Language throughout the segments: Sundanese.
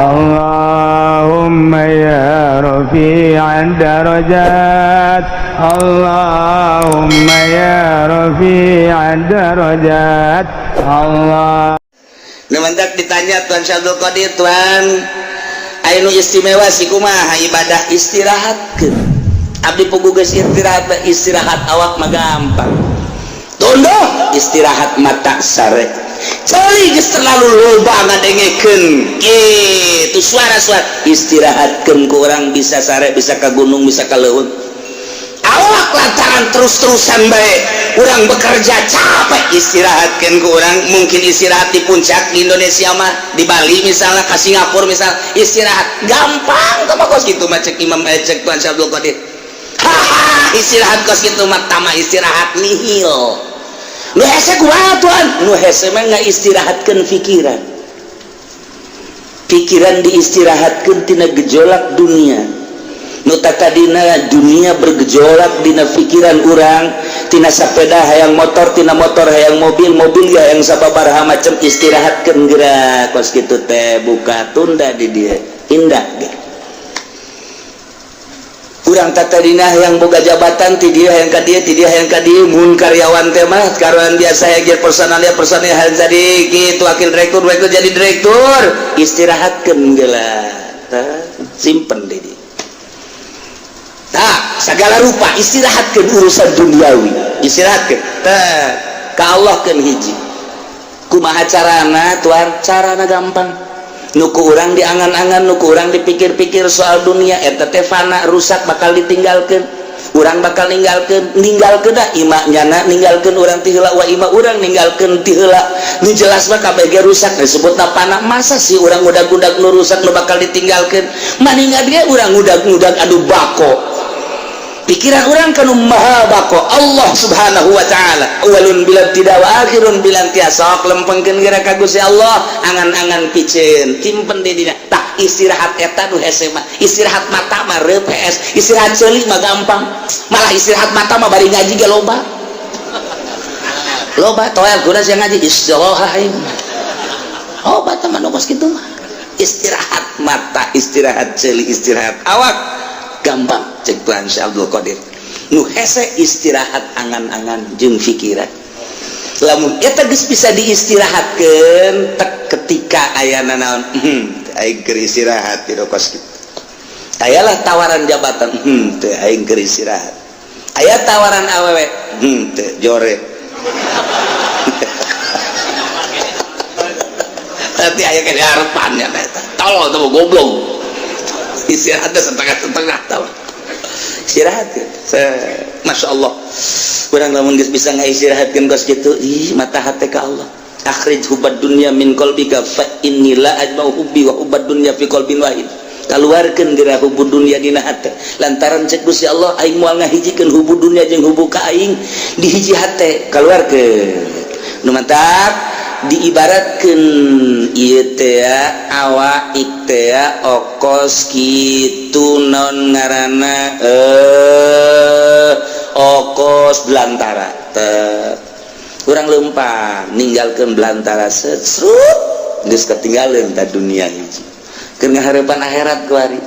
اللهم يا رفيع الدرجات، اللهم يا رفيع الدرجات، الله. Mantak ditanya Tuan Syekh Abdul Qadir, "Tuan, aya nu istimewa sih, kumaha ibadah?" "Istirahatkeun." Abdi puguh geus istirahat. Istirahat awak mah gampang tunduh, istirahat mata sare. Ceuli geus terlalu loba ngadengekeun kitu suara-suara, istirahatkeun ku urang bisa sare, bisa ka gunung, bisa ka leuweung. Awak lantaran terus-terusan bae urang bekerja capek, istirahatkan ku urang mungkin istirahat di puncak di Indonesia mah, di Bali misalnya, ke Singapura misalnya, istirahat gampang tuh mah. Kos gitu mah cek Imam, cek Tuan Syekh Abdul Qadir, haha, istirahat kos gitu mah tama istirahat nihil. Nu hese kumaha, Tuan? Nu hese mah nggak istirahatkan pikiran. Pikiran diistirahatkan tina gejolak dunia. Nu tadina dunia bergejolak dina pikiran urang, tina sepeda hayang motor, tina motor hayang mobil, mobil ya yang sababaraha macam, istirahatkan gerak kos gitu teh, buka tunda di dia indah ge. Urang tadina yang boga jabatan, ti dia hayang ka dieu, ti dia hayang ka dieu. Mun karyawan teh mah, karyawan biasa yang jadi personalnya, personil hayang jadi gitu, wakil direktur, wakil jadi direktur, istirahatkan geula. Tah, simpen di dia. Tah, segala rupa istirahatkan urusan duniawi, istirahatkan. Tah, ka Allah kan hiji. Kumaha carana, Tuan? Carana gampang. Nu ku urang diangan-angan, nu ku urang dipikir-pikir soal dunia eta teh fana, rusak, bakal ditinggalkan. Urang bakal ninggalkan, ninggalkeun da ima nyana ninggalkeun urang ti heula, wa ima urang ninggalkeun ti heula. Nu jelas mah KBG rusak, disebutna fana. Masa sih urang ngudag-ngudag nu rusak, nu bakal ditinggalkeun? Maningan dia urang ngudag-ngudag anu bako. Pikiran urang kanu maha bako, Allah Subhanahu wa Ta'ala, awwalun bila ibtida wa akhirun bila intiha. Sok lempengkeun geura ka Gusti Allah, angan-angan piceun simpen di dina. Tah, istirahat eta nu hese mah. Istirahat mata mah reup PS, istirahat ceuli mah gampang. Malah istirahat mata mah bari ngaji ge loba loba toel guna sia ngaji istirahat aing. Obat teman kos kitu mah. Istirahat mata, istirahat ceuli, istirahat awak gampang cek Tuhan Syekh Abdul Qadir. Nu hese istirahat angan-angan jeung pikiran. Lamun eta geus bisa diistirahatkeun tek, ketika ayana naon, aing keur istirahat di kos kitu. Ayalah tawaran jabatan, teu, aing keur istirahat. Aya tawaran awewe, teu, jore. Nanti aya ke harapannya eta tolol tuh, goblok. Istirahatnya setengah-setengah, tahu istirahat ya. Masya Allah, kurang lamun geus bisa ngaistirahatkeun kos kitu, ih, mata hati ka Allah. Akhrij hubbad dunya min qalbika fa inni la ajma'u hubbi wa hubbad dunya fi qalbin wahid. Kaluarkeun geura hubbu dunya dina hate, lantaran cek Gusti Allah, aing moal ngahijikeun hubbu dunya jeung hubbu ka aing di hiji hate. Kaluarkeun. Nu mantak diibaratkeun ieu teh awak teh okos kitu, non ngaranna okos belantara teh. Urang lempang ninggalkeun belantara, set serut geus ketinggalan ta dunia hiji. Keur ngaharepan akhirat kuari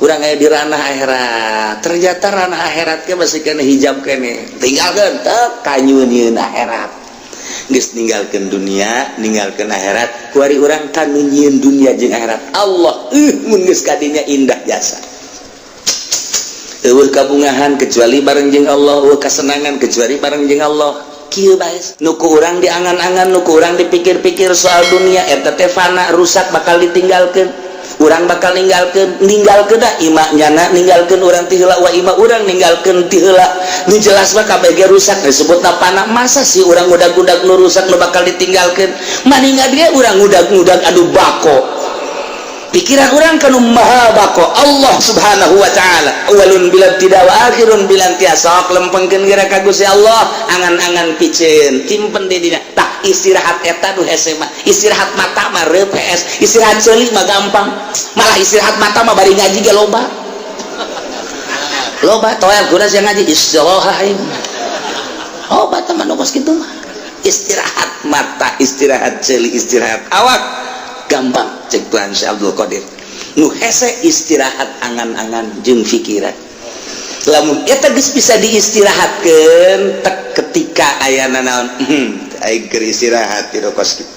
urang aya di ranah akhirat. Ternyata ranah akhirat ke masih kena hijab kene, tinggalkeun teh kanyunieun akhirat. Geus ninggalkeun dunia, ninggalkeun akhirat, kuari urang kanu nyieun dunia jeung akhirat. Allah, mun geus kadinya indah jasa. Eueuh kabungahan kecuali bareng jeung Allah, eueuh kasenangan kecuali bareng jeung Allah. Kieu bae nu ku urang diangan-angan, nu ku urang dipikir-pikir soal dunia eta teh fana, rusak, bakal ditinggalkeun. Urang bakal ninggalkeun, ninggalkeun da ima nyana ninggalkeun urang ti heula, wa ima urang ninggalkeun ti heula. Nu jelas mah KBG rusak, disebutna fana. Masa sih urang ngudag-ngudag nu rusak, nu bakal ditinggalkeun? Maningan dia urang ngudag-ngudag anu bako. Pikiran urang kanu maha bako, Allah Subhanahu wa Ta'ala, awwalun bila ibtida wa akhirun bila intiha. Sok lempengkeun geura ka Gusti Allah, angan-angan piceun simpen di dina. Tah, istirahat eta nu hese mah. Istirahat mata mah reup PS, istirahat ceuli mah gampang. Malah istirahat mata mah bari ngaji ge loba loba toel guna sia ngaji istirahat aing. Obat teman kos kitu mah. Istirahat mata, istirahat ceuli, istirahat awak. Gampang cek Tuhan Syekh Abdul Qadir. Nu hese istirahat angan-angan jeung pikiran. Lamun eta geus bisa diistirahatkeun tek ketika ayana naon, aing keur istirahat di kos kitu.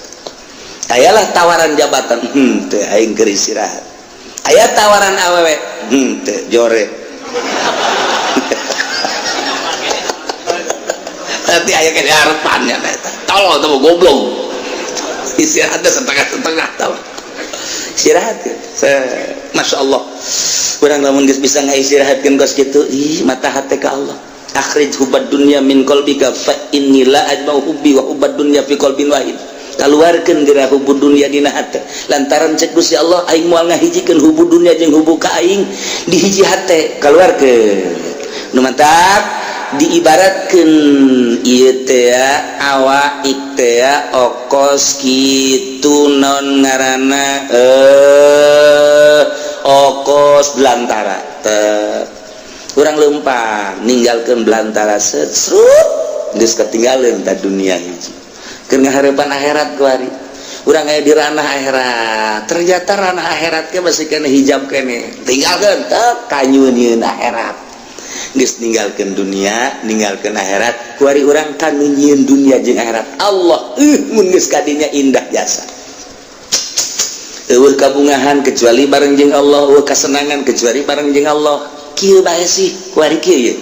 Ayalah tawaran jabatan, teu, aing keur istirahat. Aya tawaran awewe, teu, jore. Nanti aya ke harapannya eta. Tolol tuh goblok. Istirahatnya setengah-setengah tau. Istirahat ya. Masya Allah. Urang lamun geus bisa ngaistirahatkeun kos kitu, ih mata hate ka Allah. Akhrij hubbad dunya min qalbika fa inni la ajma'u hubbi wa hubbad dunya fi qalbin wahid. Kaluarkeun geura hubbud dunya dina hate. Lantaran cek Gusti Allah aing moal ngahijikeun hubbud dunya jeung hubbu ka aing di hiji hate. Kaluarkeun. Nu mantap diibaratkeun ieu teh awak teh okos kitu non ngaranna okos belantara teh. Urang lempang ninggalkeun belantara set srut geus ketinggalan ta dunia hiji. Keur ngaharepan akhirat kuari. Urang aya di ranah akhirat. Ternyata ranah akhirat ge masih kena hijab kene. Tinggalkeun teh kanyunieun akhirat. Geus ninggalkeun dunia, ninggalkeun akhirat, kuari urang kanu nyieun dunia jeung akhirat. Allah mun geus kadinya indah jasa. Eueuh kabungahan kecuali bareng jeung Allah, eueuh kasenangan kecuali bareng jeung Allah. Kieu bae sih kuari kieu ye.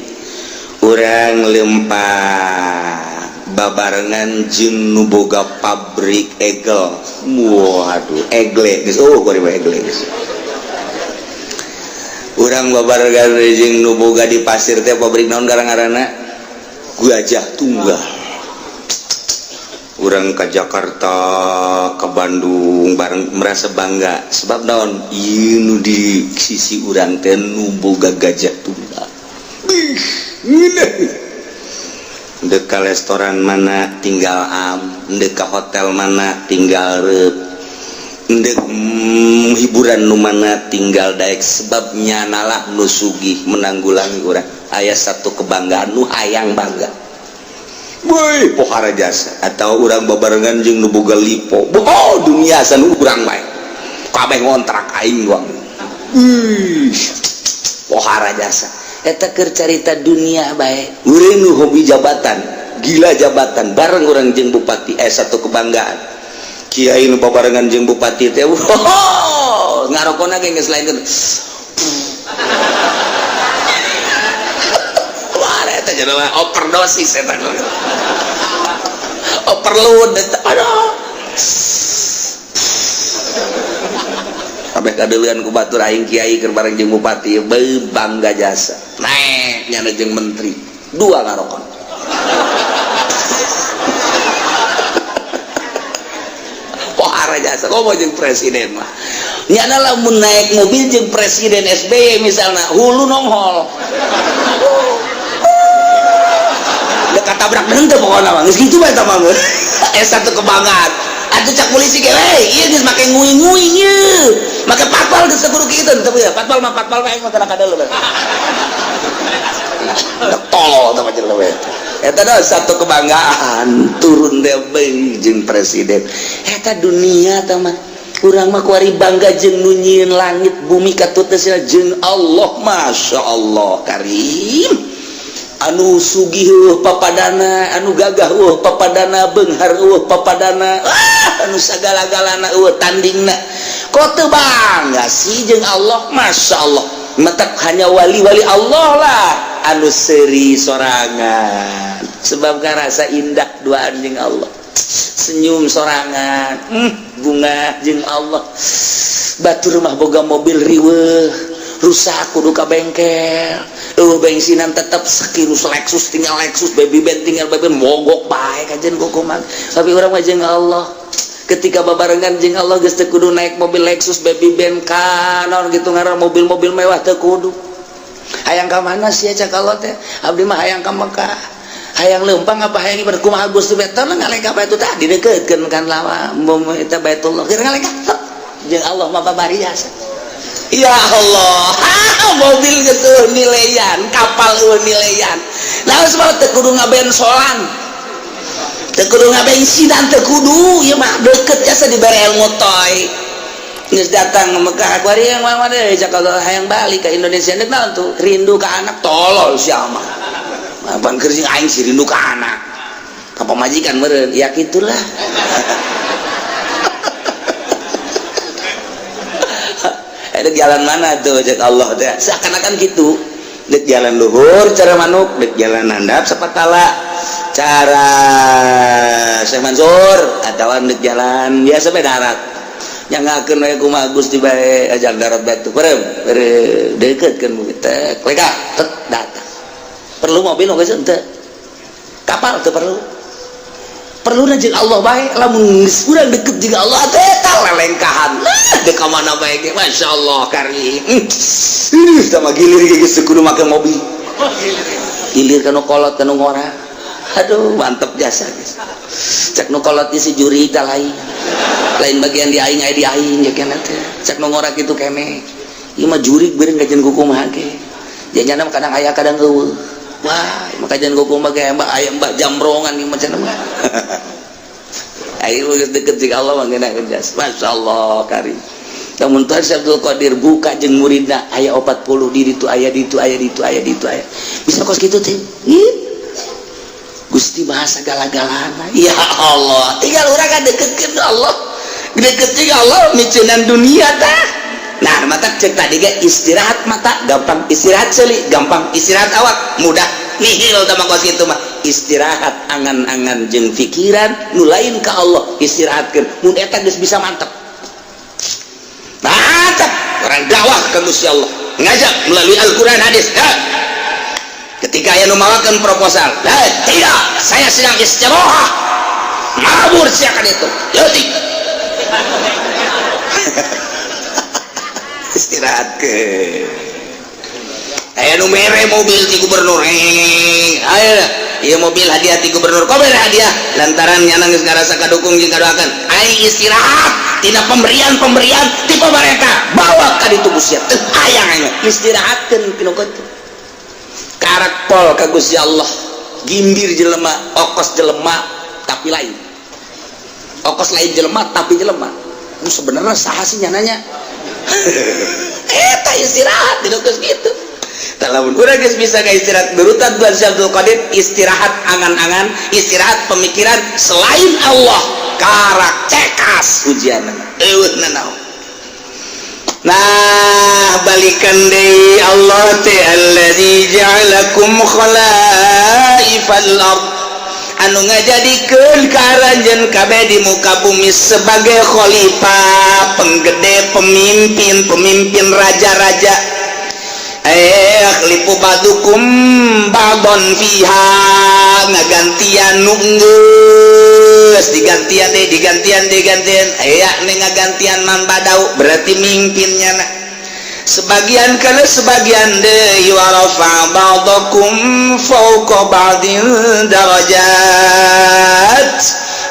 Urang lempang babarengan jeung nu boga pabrik egel. Waduh, egle geus oh kuari mah egle geus. Urang babarengan jeung nu boga di pasir teh pabrik naon garang-garana? Gajah Tunggal. Urang ke Jakarta, ke Bandung bareng merasa bangga sebab naon? Ieu nu di sisi urang teh nu boga Gajah Tunggal. Bih, ngeunah. Ndek ka restoran mana tinggal am, ndek ka hotel mana tinggal reup. Ndek hiburan nu mana tinggal daek sebabnya nalah nu sugih menanggulangi urang. Aya satu kebanggaan nu hayang bangga. Woi, pohara jasa atau urang babarengan jeung nu boga lipo. Oh, dunia sanu urang bae. Kabeh ngontrak aing gua. Ih, pohara jasa. Eta keur carita dunia bae. Urang nu hobi jabatan, gila jabatan bareng urang jeung bupati satu kebanggaan. Kiai nu babarengan jeung bupati teh, oh, ngarokona ge geus lain. Wah, eta jelema overdosis eta. Overload eta. Aduh. Kabeh kadeuleun ku batur aing kiai keur bareng jeung bupati, beuh bangga jasa. Naek nyana jeung menteri, dua ngarokon. Pohara jasa komo jeung presiden mah. Nyana lamun naik mobil jeung presiden SBY misalna hulu nonghol. Dekat tabrak henteu pokona mah. Geus kitu bae eta mah. Satu kebanggaan. Atuh cak polisi ge we, ieu geus make nguing-nguing ieu. Make patpal geus kudu kitu teu ya. Patpal mah patpal mah aing mah teu kadeuleu. Tolol teh mah jelema we. Eta dah satu kebanggaan turun teh jeung presiden. Eta dunia teh mah. Urang mah kuari bangga jeung nu nyieun langit bumi katut teh jeung Allah, Masya Allah Karim. Anu sugih eueuh papadana, anu gagah eueuh papadana, beunghar eueuh papadana, anu sagala-galana eueuh tandingna. Kok teu bangga sih jeung Allah, Masya Allah. Matak hanya wali-wali Allah lah anu seuri sorangan. Sebab ngarasa indah duaan jeung Allah. Senyum sorangan, bunga jeung Allah. Batur mah boga mobil riweuh, rusak kudu ka bengkel. Bensinan tetep sekirus Lexus tinggal Lexus, baby band tinggal baby band, mogok bae kajen gokoman. Tapi urang mah jeung Allah. Ketika babarengan jeung Allah geus teu kudu naik mobil Lexus, baby band ka naon gitu ngaran mobil-mobil mewah teu kudu. Hayang ka mana sih cak Allah teh? Abdi mah hayang ka Mekah. Hayang leumpang apa hayang ibadah kumaha Gusti teh ngalengkah bae tah didekeutkeun kan lawa eta Baitullah. Keur ngalengkah jeung Allah mah babariasa. Ya Allah, mobil geus eueuh nileyan, kapal eueuh nileyan. Nah, sebab teu kudu ngabensolan. Teu kudu ngabensinan, teu kudu ieu mah deukeut jasa dibere ilmu toy. Geus datang ke Mekah kuari yang mana deh, cak kalau hayang balik ke Indonesia dek naon tuh, rindu ke anak. Tolol siapa abang kerja aing sih rindu ke anak, apa majikan meureun ya gitulah. Ada jalan mana tuh cek Allah teh, seakan-akan gitu. Dek jalan luhur cara manuk, dek jalan handap sapatala cara Syekh Mansur, atawa dek jalan biasa bae darat. Yang ngakeun we kumaha Gusti bae ajar darat batu perem deket kan teh lega tet datang. Perlu mobil geus henteu, kapal teu perlu, perlu jeung Allah bae. Lamun geus urang deket jeung Allah teh eta lelengkahan lah dek ka mana bae ge, masyaallah karim. Ih, tah gilir ge geus kudu make mobil, gilir kana kolot kana ngora. Aduh, mantep jasa guys. Cek nu kolot si juri tah lain lain bagian di aing, aya di aing ya kena teh. Cek nu ngora kitu kene ieu mah jurig beureun kajian kumaha ge jajana mah, kadang aya kadang eueuh. Wah, ieu mah kajian kumaha ge, mbak aya mbak jamrongan ieu mah cenah mah. Ayo geus deket jeung Allah mah ngeunah jas, masyaallah karim. Namun Tuhan Syekh Abdul Qadir buka jeung muridna aya 40 di ditu, aya di ditu, aya di ditu, aya di ditu, aya bisa kos kitu teh. Gusti bahasa gala-galana ya Allah, tinggal urang kan deketkeun Allah, deket jeung Allah miceunan dunia tah. Nah, mata cek tadi ge istirahat mata gampang, istirahat ceuli gampang, istirahat awak mudah, nihil tah mah kos kitu mah. Istirahat angan-angan jeung pikiran nu lain ka Allah istirahatkeun, mun eta geus bisa mantep mantep orang dakwah ka Gusti Allah, ngajak melalui Al-Qur'an hadis. Ha. Ketika aya nu mawakeun proposal, tidak, saya sedang istirahat, mabur siakan itu leutik. Istirahat ke aya nu mere mobil ti gubernur, aya ieu mobil hadiah ti gubernur, kok mere hadiah lantaran nyana geus ngarasa kadukung jeung kadoakeun. Aing istirahat tina pemberian-pemberian ti pemerintah, bawa ka ditu Gusti teu hayang aing istirahatkeun pinu kitu. Karakpol ka Gusti Allah, gimbir jelema, okos jelema tapi lain okos, lain jelema tapi jelema nu sebenarnya saha sih nyananya eta istirahat di geus kitu. Lamun urang geus bisa ka istirahat berutan Tuhan Syekh Abdul Qadir, istirahat angan-angan, istirahat pemikiran selain Allah, karak cekas ujian eueuh nanaon. Nah, balikan deui Allah teh allazi ja'alakum khalaifal ard, anu ngajadikeun ka aranjeun kabeh di muka bumi sebagai khalifah, penggede, pemimpin, pemimpin raja-raja. Yakhlifu ba'dukum ba'don fiha, ngagantian nu geus digantian deh, digantian, digantian aya nih ngagantian man badau, berarti mimpinnya na sebagian kana sebagian deui. Wa rafa ba'dakum fawqa ba'din darajat,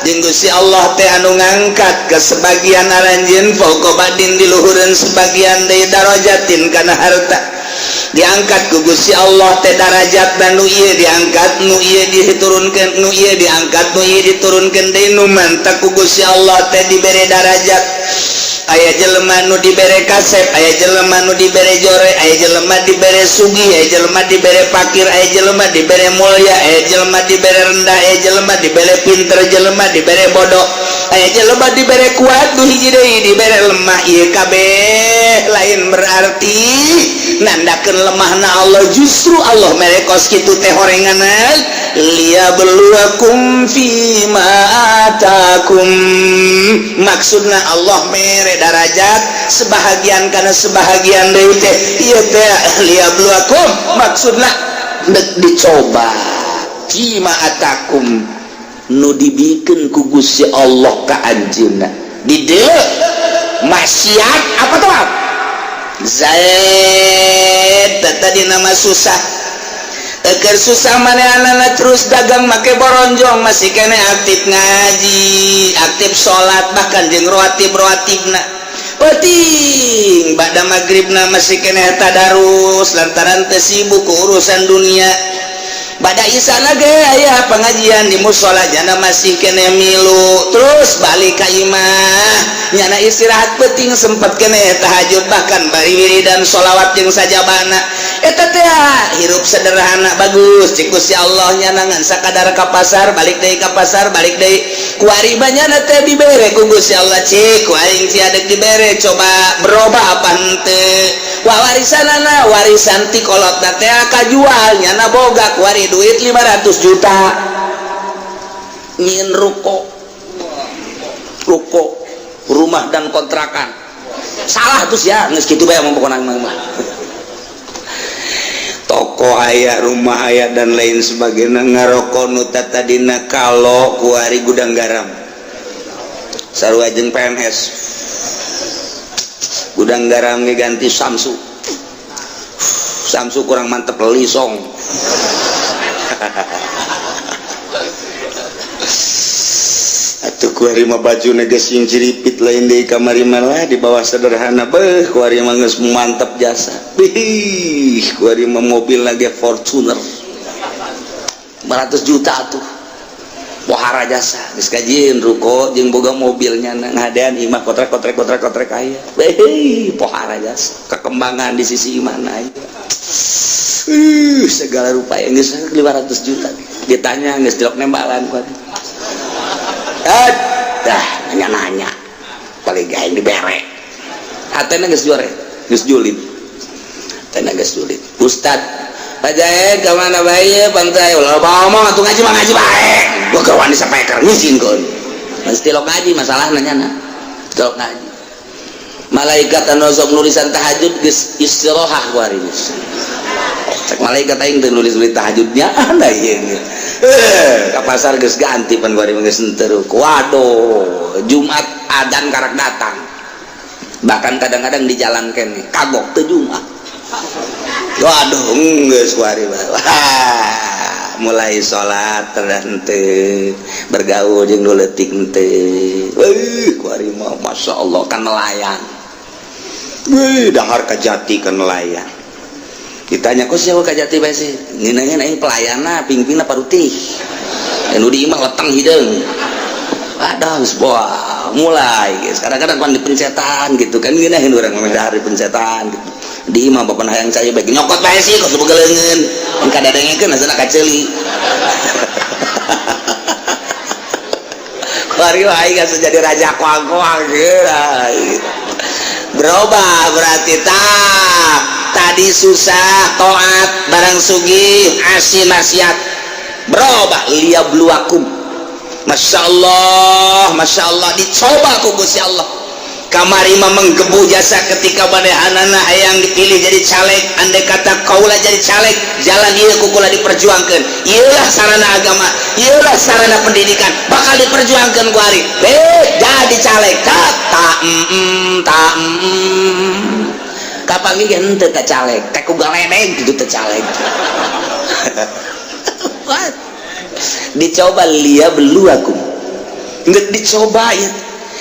jeung Gusti Allah teh anu ngangkat ke sebagian aranjeun fawqa ba'din di luhureun sebagian deui darajatin kana harta. Diangkat ku Gusti Allah teh darajat dan nu ieu diangkat, nu ieu diturunkeun, nu ieu diangkat, nu ieu diturunkeun deui, nu mantak ku Gusti Allah teh dibere darajat. Aya jelema nu dibere kasep, aya jelema nu dibere jore, aya jelema dibere sugih, aya jelema dibere fakir, aya jelema dibere mulia, aya jelema dibere rendah, aya jelema dibere pinter, jelema dibere bodoh, aya jelema dibere kuat, nu hiji deui dibere lemah. Ieu kabeh lain berarti nandakeun lemahna Allah, justru Allah mere kos kitu teh horenganan liyabluwakum fima atakum. Maksudna Allah mere darajat sebahagian karena sebahagian deui teh ieu teh liyabluwakum, maksudna dek dicoba fima atakum, nu dibikeun ku Gusti Allah ka anjeunna di dieu maksiat apa tuh Zaid tadi nama susah. Eker susah manehna terus dagang make boronjong, masih kene aktif ngaji, aktif salat, bahkan jeung rawatib rawatibna penting ba'da maghribna masih kene tadarus lantaran teu sibuk ku urusan dunia. Bada isana ge aya pengajian di musola, nyana masih kene milu. Terus balik ka imah, nyana istirahat penting, sempet kene tahajud, bahkan bari wiridan sholawat jeung sajabana. Eta teh hirup sederhana bagus cik Gusti Allah. Nyana ngan sakadar ka pasar, balik deui, ka pasar, balik deui. Kuari nyana teh dibere ku Gusti Allah, cik ku aing sia dek dibere, coba berubah apa henteu. Wah, warisanana, warisan ti kolotna teh kajual, nyana boga kuari duit 500 juta, nyieun ruko, ruko rumah dan kontrakan. Salah terus ya, geus kitu bae mah pokona mah. Toko aya, rumah aya, dan lain sebagainya. Ngaroko nu tadina kalau kuari Gudang Garam, sarua jeung PNS. Gudang Garam ganti Samsu, Samsu kurang mantep, Lisong. Atuh kuari mah baju geus sing ciripit, lain deui kamari malah di bawah sederhana. Beuh, kuari mah geus mantep jasa. Bih, kuari mah mobil lagi Fortuner 500 juta tuh, pohara jasa. Geus kajieun ruko jeung boga mobilnya, ngadean imah kotrek kotrek kotrek kotrek aya. Beuh, pohara jasa kekembangan di sisi mana aya. Segala rupa yang geus 500 juta ditanya geus dilok nembalan kuari. Dah nanya-nanya paling gaeng dibere hatena geus juare, geus julid, hatena geus julid. Ustad Pajae ka mana bae pantai ulah ngomong atuh, ngaji mah ngaji bae. Gua keur wani sapeker ngizinkeun mesti lo ngaji. Masalahna nyana tilok ngaji, malaikat anu sok nulisan tahajud geus istirahat kuari. Geus cek malaikat, aing teu nulis-nulis tahajudnya anda ieu. Eh, ka pasar geus ganti pan kuari geus henteu. Waduh, Jumat adan karak datang, bahkan kadang-kadang di jalan kene kagok teu Jumat. Waduh, geus kuari. Wah, mulai salat terhenteu, bergaul jeung nu leutik henteu. Euy, kuari mah masyaallah kan nelayan. Wih, dahar Kajati kan nelayan. Ditanya, kok siapa Kajati bae sih? Ngeunahna aing pelayanna, pingpingna parutih. Anu di imah leteng hideung. Aduh, geus wah, mulai guys. Kadang-kadang pan dipencetan gitu kan, ngeunaheun urang mah dahar dipencetan gitu. Di imah bapak hayang cai bae nyokot bae sih kos begeleungeun. Mun kadadengekeun asana kaceuli. Kuari aing geus jadi raja koang-koang gitu. Berubah berarti tak tadi susah toat, barang sugih asin maksiat. Berubah liyabluwakum. Masya Allah, Masya Allah, dicoba ku Gusti Allah. Kamari mah menggebu jasa ketika manehanana hayang dipilih jadi caleg. Andai kata kaula jadi caleg, jalan ieu ku kula diperjuangkeun, ieulah sarana agama, ieulah sarana pendidikan, bakal diperjuangkeun ku ari. Jadi caleg tak tak tak kapanggih ge henteu ka caleg teh ku galedeg gitu teh caleg. What? Dicoba liyabluwakum, nggak dicoba ya.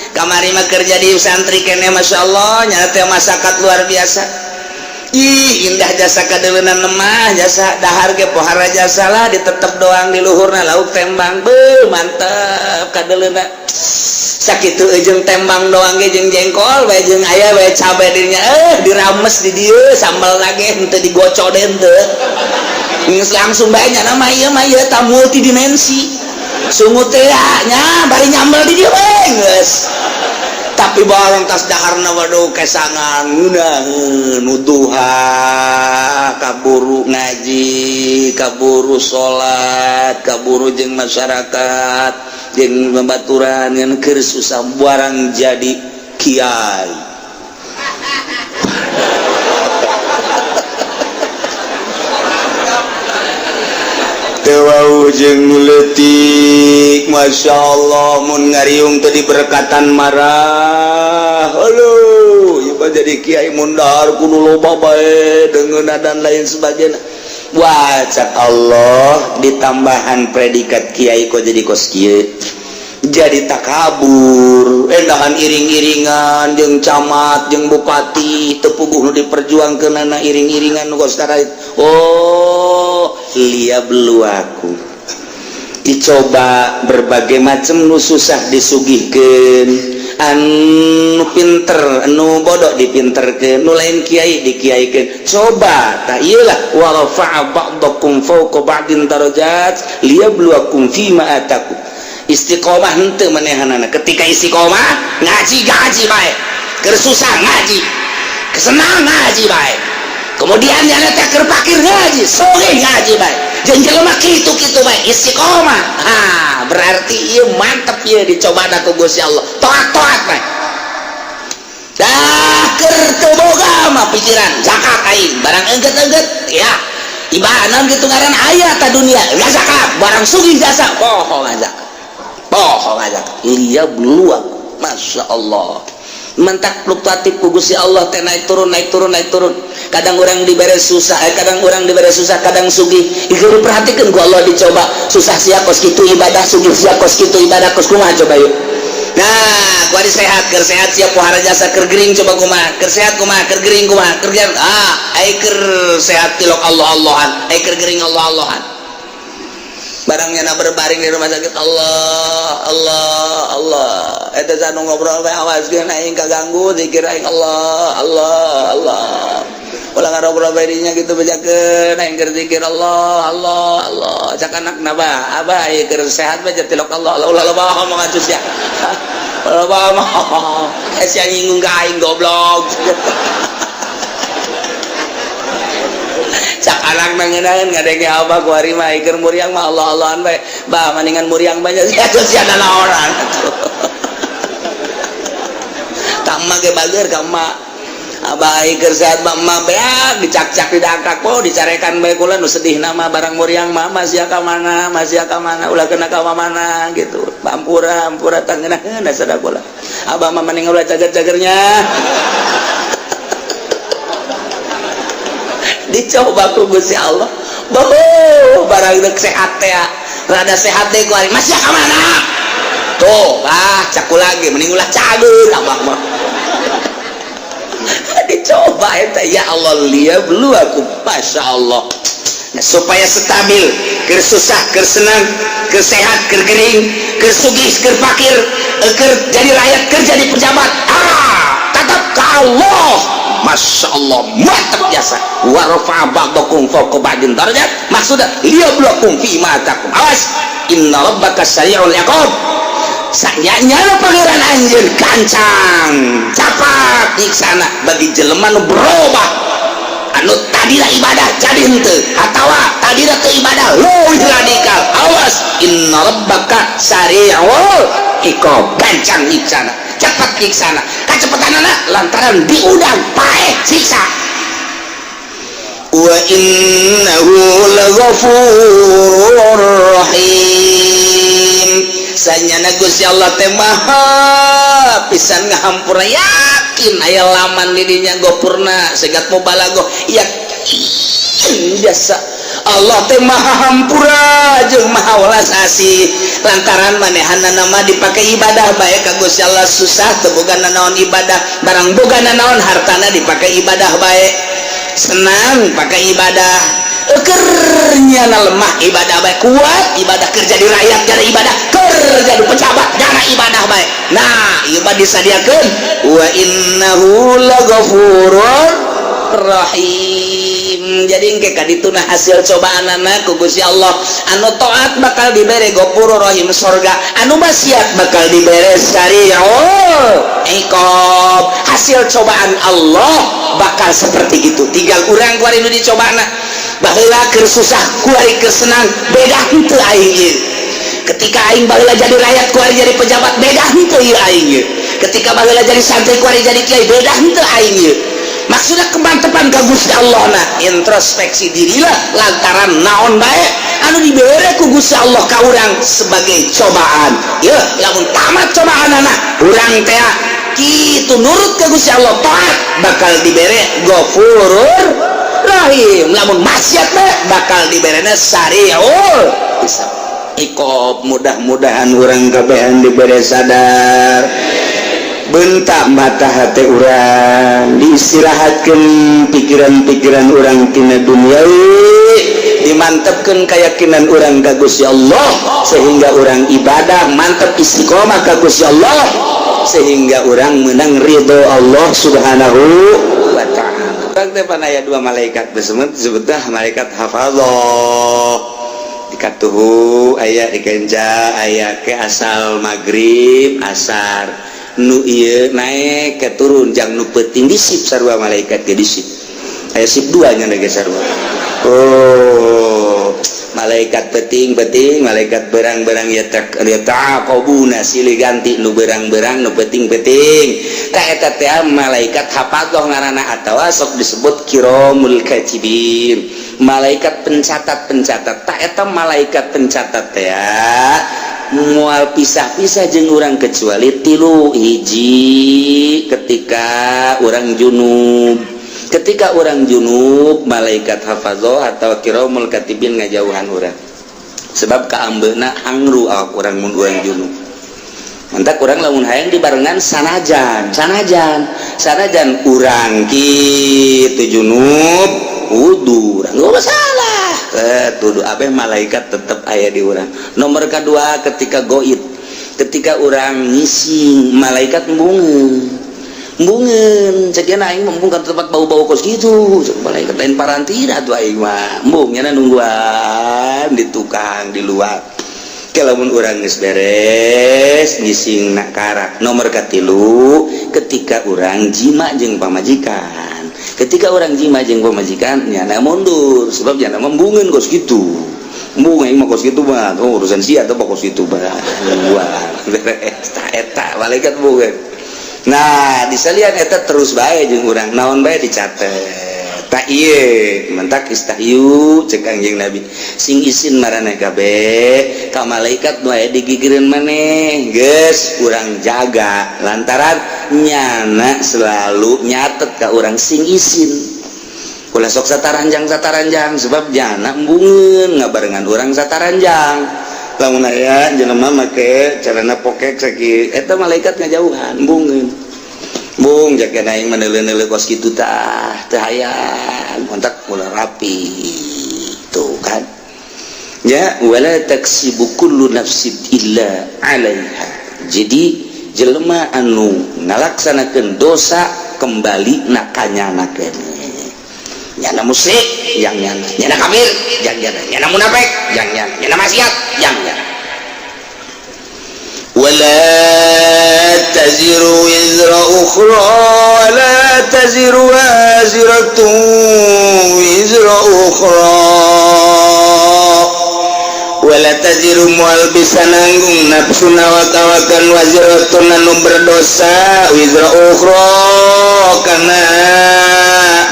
Kamari mah kerja di santri kene, Masya Allah, nyata teh masakat luar biasa. Ih, indah jasa kadeuleunan lemah jasa, dahar ge pohara jasa lah, ditetep doang di luhurna lauk tembang. Beuh, mantep kadeuleuna sakitu jeung tembang doang ge, jeung jengkol bae, jeung aya bae cabe dirinya, dirames di dieu sambal lagi henteu digocok deh, henteu geus langsung bae. Nya mah ieu mah ieu ta multidimensi sungut teh nya, bari nyambel di dieu bae geus. Tapi barang tas daharna, waduh, kesangan ngeunaheun nuduha, kaburu ngaji, kaburu salat, kaburu jeung masyarakat jeung babaturan, ngan keur susah barang jadi kiai. Jeung leutik, Masya Allah, mun ngariung tadi berkatan marah. Halo, ieu jadi kiai mundar kudu loba bae deungeunna dan lain sebagainya. Wah, cak Allah ditambahan predikat kiai kok jadi kos kieu, jadi takabur, endahan iring-iringan jeung camat jeung bupati, teu puguh nu diperjuangkeunana iring-iringan nu kos. Oh, Allah liyabluwakum. Dicoba berbagai macam, nu susah disugihkeun, anu pinter, anu bodoh dipinterkeun, nu lain kiai dikiaikeun. Coba tak iyalah, wa rafa'a ba'dakum fawqa ba'din darajat liyabluwakum fima atakum. Istiqomah henteu manehanana? Ketika istiqomah ngaji, ngaji bae. Keur susah ngaji, kesenang ngaji bae. Kemudian yang teh keur pakir ngaji, sugih ngaji bae, jeung jelema kitu-kitu bae istiqomah. Ha, berarti ieu mantep, ieu dicoba ku Gusti Allah, toat-toat bae. Dah keur teu boga mah pikiran zakat aing, barang engget-engget ya ibadah gitu, ngaran aya ta dunia ya zakat, barang sugih jasa poho zakat, poho zakat. Liyabluwakum. Masya Allah, mentak fluktuatif ku Gusti Allah teh, naik turun, naik turun, naik turun. Kadang orang diberi susah, kadang orang diberi susah, kadang sugih. Ieu diperhatikan ku Allah, dicoba susah sia kos kitu ibadah, sugih sia kos kitu ibadah, kos kumaha coba yuk. Nah, kuari sehat, keur sehat sia pohara jasa, keur gering coba kumaha, keur sehat kumaha, keur gering kumaha, keur gering. Ah, ai keur sehat tilok Allah Allahan, ai keur gering Allah Allahan. Barangnya na berbaring di rumah sakit, Allah Allah Allah. Eta anu ngobrol bae, awaskeun aing kaganggu zikir aing. Allah Allah Allah. Ulah ngobrol bae dinya gitu, bejakeun aing keur zikir Allah Allah Allah. Cak anakna, "Bah, abah ieu keur sehat bae tilok Allah Allah." Ulah loba ngomong atuh sia, ulah loba ngomong, sia nyinggung ka aing, goblok. Cak anak nangenaeun ngadenge abah kuari mah keur muriang mah Allah Allahan bae. Bah, maningan muriang banyak sia tuh, sia naonan atuh. Ka emak ge bager ka emak. Abah keur sehat mah emak beak dicak-cak, didangkak po, dicarekan bae. Kula nu sedih nama barang muriang mah, masih ka mana, masih ka mana, ulah kena ka mana gitu. Ampura, ampura, tangeunaheun sada kula. Abah mah mending ulah cager-cagernya. Dicoba ku Gusti Allah. Boh, barang dek sehat teh, rada sehat deh kuari masih ka mana tuh. Ah, caku lagi mending ulah cager abah mah. Dicoba eta ya Allah liyabluwakum. Masya Allah. Nah, supaya stabil, keur susah, keur senang, keur sehat, keur gering, keur sugih, keur fakir, keur jadi rakyat, keur jadi pejabat, ah, tetap ke Allah. Masya Allah, mantap jasa. Wa rafa'a ba'dakum fawqa ba'din darajat, maksudnya liyabluwakum fi ma atakum. Awas, inna rabbaka sari'ul iqab. Sanyanya Pangeran anjeun gancang capat nyiksana bagi jelema nu berubah, anu tadina ibadah jadi henteu, atawa tadina teu ibadah leuwih radikal. Awas, inna rabbaka sari'ul iqab, gancang nyiksana, cepat nyiksana. Kacepetanana lantaran diundang paeh siksa. Wa innahu laghafurur rahim. Sanyana Gusti Allah teh maha pisan ngahampura. Yakin aya laman di dinya gopurna segat mubalaghah, yakin biasa Allah teh maha hampura jeung maha welas asih. Lantaran manehana nama dipakai ibadah bae ka Gusti Allah. Susah teu boga nanaon, ibadah. Barang boga nanaon, hartana dipakai ibadah bae. Senang pakai ibadah, kernya lemah ibadah bae, kuat ibadah, kerja di rakyat jara ibadah, kerja di pejabat jara ibadah bae. Nah, ieu mah disadiakeun wa innahu laghafurur rahim. Jadi engke kadituna hasil cobaan anak ku Gusti Allah, anu taat bakal dibere ghafurur rahim, sorga, anu maksiat bakal dibere sari'ul iqab. Hasil cobaan Allah bakal seperti itu. Tinggal urang kuari nu dicobana. Baheula keur susah, kuari keur senang, beda henteu aing ieu? Ketika aing baheula jadi rakyat, kuari jadi pejabat, beda henteu ieu aing ieu? Ketika baheula jadi santri, kuari jadi kiai, beda henteu aing ieu? Maksudnya kemantepan ka Gusti Allah. Nah, introspeksi dirilah lantaran naon bae anu dibere ku Gusti Allah ka urang sebagai cobaan ya. Lamun tamat cobaan anak urang teh kitu, nurut ke Gusti Allah, taat, bakal dibere Ghafurur Rahim. Lamun maksiat bae bakal diberena sariul iqab. Mudah-mudahan urang kabehan dibere sadar, bentak mata hati urang, diistirahatkan pikiran-pikiran urang tina duniawi. Dimantepkeun keyakinan urang ka Gusti Allah sehingga urang ibadah mantep, istiqomah ka Gusti Allah, sehingga urang menang ridho Allah Subhanahu wa Ta'ala. Urang teh pan aya dua malaikat, disebut disebutlah malaikat hafadzah dikatuhu, aya di kenca, aya ke asal maghrib asar, nu ieu naik ke turun jang nu peuting di sip sarua. Malaikat ke di sip, aya sip dua nya ge sarua. Oh, malaikat peuting-peuting, malaikat berang-berang ya, yata'aqabuna, silih ganti nu berang-berang, nu peuting-peuting. Tah, eta teh malaikat hafadzah ngaranna atawa sok disebut kiramul katibin, malaikat pencatat-pencatat. Tah, eta malaikat pencatat teh moal pisah-pisah jeung urang kecuali tilu hiji: ketika urang junub. Ketika urang junub, malaikat hafadzah atau kiramul katibin ngajauhan urang, sebab kaambeuna hangru awak urang mun urang junub. Mantak urang lamun hayang dibarengan, sanajan sanajan sanajan urang kitu junub, wudu urang nggak masalah, tuduh abeh malaikat tetep aya di urang. Nomor kedua, ketika goib, ketika urang ngising, malaikat embungeun embungeun. Ceuk aing embung ka tempat bau-bau kos gitu. Cek malaikat, lain parantina tuh aing mah embung, nyana nungguan di tukang di luar. Lamun urang geus beres ngising nak karak. Nomor katilu, ketika urang jima jeung pamajikan. Ketika urang jima jeung pamajikan, nyana mundur, sebab nyana embungeun kos gitu. Embung aing mah kos gitu mah. Oh, urusan sia atau kos gitu mah nungguan beres. Tah, eta malaikat embungeun. Nah, disalian eta terus bae jeung urang, naon bae dicatet. Tak ieu mentak istahyu, cek Kangjeng Nabi, sing isin maraneh kabeh ka malaikat nu aya digigireun maneh. Geus urang jaga lantaran nyana selalu nyatet ka urang. Sing isin, ulah sok sataranjang sataranjang, sebab nyana embungeun ngabarengan urang sataranjang. Lamun aya jelema make celana pokek sakieu, eta malaikat ngajauhan, embungeun. Bung jaga aing meneuleuh-neuleuh kos kitu tah teu hayang, kontak ulah rapi tuh kan ya. Wala taksibu kullu nafsin illa 'alaiha. Jadi jelema anu ngalaksanakeun dosa, kembali na kanyana keneh. Nyana musyrik yang nyana, nyana kafir yang nyana, nyana munafik yang nyana, nyana maksiat yang nyana. ولا تزر وزر أخرى ولا تزر وازرة وزر أخرى. ولا تزر moal bisa nanggung nafsun awak-awakan waziratun anu berdosa wizra ukhra kana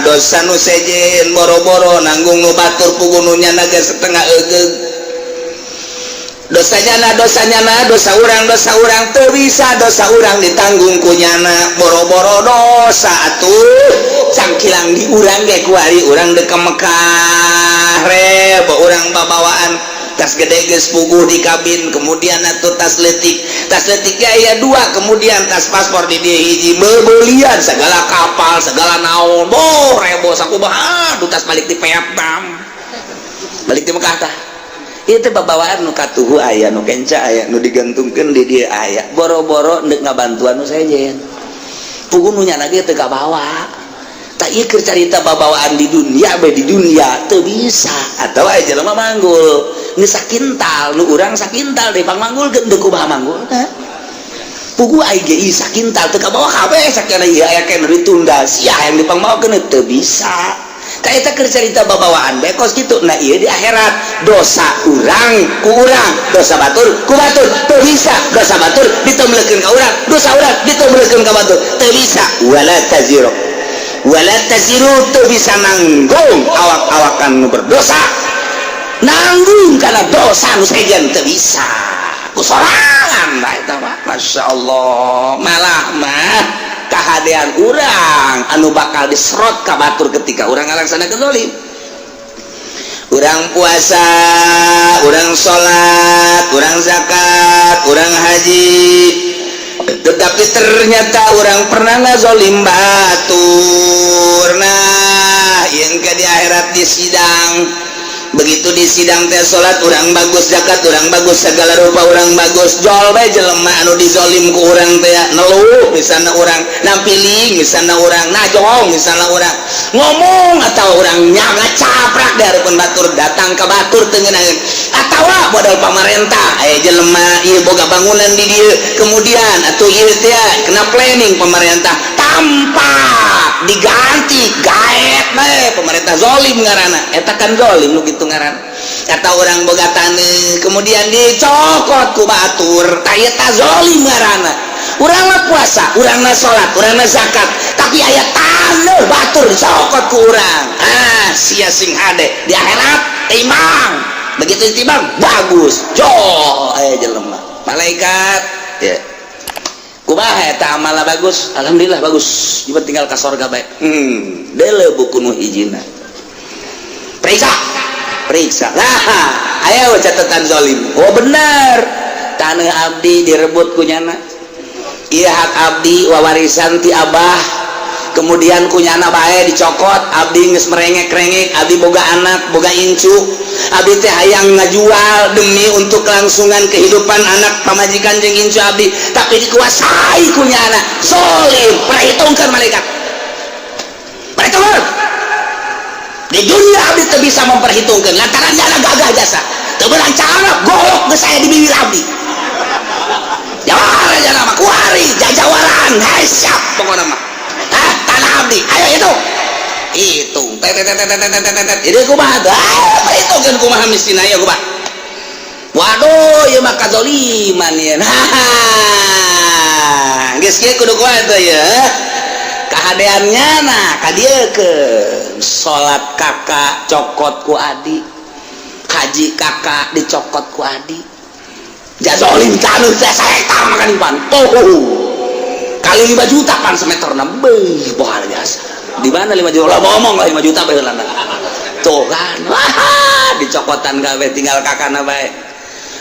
dosa nu sejen. Boro-boro nanggung nu batur, puguh nu nyana ge setengah egeug dosanya. Na dosanya, na dosa urang, dosa urang teu bisa dosa urang ditanggung ku nyana. Boro-boro dosa atuh cangkilang di urang ge. Kuari urang dek ke Mekah, rebo urang babawaan tas gede geus puguh di kabin, kemudian atuh tas letik, tas letik aya dua, kemudian tas paspor di dieu hiji, bebelian segala kapal segala naon. Boh, rebo sakumaha. Aduh, tas balik di Vietnam, balik di Mekah. Tah, itu babawaan nu katuhu aya, nu kenca aya, nu digantungkeun di dieu aya. Boro-boro ndek ngabantuan nu sejen, puguh nu nyana ge teu kabawa. Tak ieu keur carita babawaan di dunia bae. Di dunia teu bisa atau aya jelema manggul nu sakintal, nu urang sakintal deh pang manggulkeun, deuk kumaha manggulna? Puguh aing ge ieu sakintal teu kabawa kabeh. Sakieu ieu aya keneh ditunda, sia yang dipangmawakeun teu bisa. Eta keur carita babawaan bae kos kitu. Nah, ieu di akhirat dosa urang ku urang, dosa batur ku batur. Teu bisa dosa batur ditemlekeun ka urang, dosa urang ditemlekeun ka batur, teu bisa. Wala taziru, wala taziru, teu bisa nanggung awak-awakan nu berdosa, nanggung karena dosa nu sejen teu bisa ku sorangan. Bae eta mah, Masya Allah, malah mah kahadean urang anu bakal diserot ka batur ketika urang ngalaksanakeun zalim. Urang puasa, urang salat, urang zakat, urang haji, tetapi ternyata urang pernah ngazolim batur. Nah, yang ke di akhirat di sidang. Begitu di sidang teh, salat urang bagus, zakat urang bagus, segala rupa urang bagus. Jol bae jelema anu dizolim ku urang teh neluh misalnya, urang nampiling misalnya, urang najong misalnya, urang ngomong atau urang nyaga caprak di hadapan batur, datang ke batur teu ngeunaheun atawa modal pamarentah. Aya jelema ieu boga bangunan di dieu, kemudian atuh ieu teh kena planning pemerintah tanpa diganti, gaet bae pemerintah. Zolim ngaranna eta kan, zolim nu kitu ngaranna. Kata orang boga taneuh, kemudian dicokot ku batur, tah eta zolim ngaranna. Urang mah puasa, urang mah salat, urang mah zakat, tapi aya taneuh batur dicokot ku urang. Ah, sia sing hade di akhirat. Timbang, begitu timbang bagus, jol aya jelema malaikat ya, kumaha eta amalna? Bagus, alhamdulillah bagus, jiwa tinggal ka sorga bae. Deuleu buku nu hijina, periksa, periksa. Nah, aya catatan zolim. Oh, bener, tanah abdi direbut ku nyana. Iya, hak abdi, wawarisan ti abah, kemudian ku nyana bae dicokot. Abdi geus merengek-rengek, abdi boga anak, boga incu. Abdi teh hayang ngajual demi untuk kelangsungan kehidupan anak, pamajikan jeung incu abdi, tapi dikuasai ku nyana. Zolim. Perhitungkan malaikat, perhitungkan. Di dunia abdi teu bisa memperhitungkan lantaran nyana gagah jasa, teu beunang cara golok geus aya di bibir abdi. Jawara jana mah kuari jajawaran. Hai, siap pokokna mah. Ah, tanah abdi ayo hitung, hitung, tet tet tet tet tet tet tet. Ini kumaha tuh? Ah, perhitungkeun kumaha mistina ya, kumaha? Waduh, ieu mah kazoliman ya. Nah, geus kieu kudu kumaha tuh ya kahadeannya? Nah, ka dieu ke salat kakak cokot ku adi, haji kakak dicokot ku adi. Jazolim taneuh teh sahektar makan pan. Oh, kali 5 juta pan semeter beuh, luar biasa. Di mana 5 juta lah, ngomong lah 5 juta baheulana. Tuh kan, wah, dicokotan kabeh, tinggal kakana bae.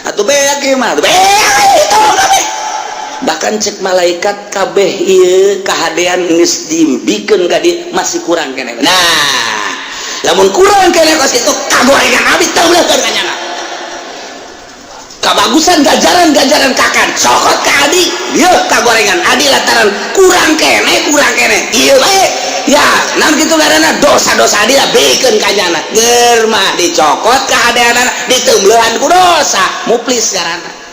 Atuh beak ieu mah, beak itu kabeh. Bahkan cek malaikat, kabeh ieu kahadean geus dibikeun ka dieu, masih kurang keneh. Nah, lamun kurang keneh kos kitu, kagorengan abdi teu beuleuhkeun ka nyana. Kabagusan ganjaran-ganjaran kakak cokot ke adi dia, kagorengan adi lantaran kurang kene, kurang kene iya baik ya. Nah, gitu karena dosa-dosa adi lah bikeun ka nyana. Ger mah dicokot kahadeanana, diteumbeuhan ku dosa. Muflis ngaranna.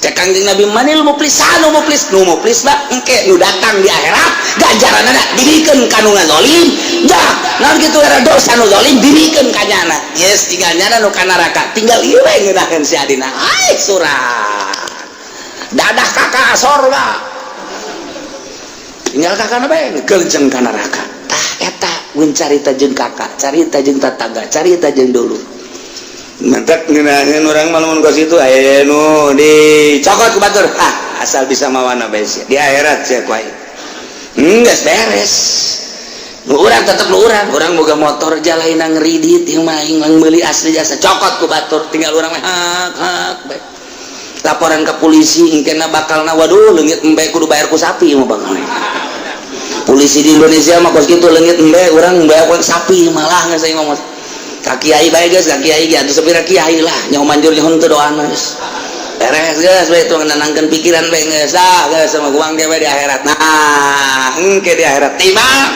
Cek Kangjeng Nabi, manil muflis? Sanu muflis? Nu muflis mah engke nu datang di akhirat, ganjaranana dibikeun ka nu ngazolim. Dah, naon kitu era dosa nu zalim dibikeun ka nyana. Yes, tinggal nyana nu ka neraka, tinggal ieu we ngeunaheun si adina. Ai surat dadah kakak sorga, tinggal kakak bae ngeukeun ka neraka. Tah, eta mun carita jeung kakak, carita jeung tetangga, carita jeung dulu. Mantap, ngeunaheun urang mah lamun kos itu aya nu dicokot ku batur. Ah, asal bisa mawana bae sia. Di akhirat sia ku aing. Geus beres. Nu urang tetep nu urang, urang boga motor jalaina ngeridit ieu mah, aing meuli asli jasa, cokot ku batur, tinggal urang mah hak hak bae. Laporan ke polisi engkena bakalna, waduh, leungit embe kudu bayar ku sapi mah bakal. Polisi di Indonesia mah kos kitu, leungit embe urang bayar ku sapi malah. Geus aing mah ka kiai bae geus, ka kiai ge atuh sapira kiai lah nyaho manjur nyaho henteu doana. Geus beres, geus bae itu nenangkeun pikiran bae. Geus ah, geus sama uang ge di akhirat. Nah, engke di akhirat timbang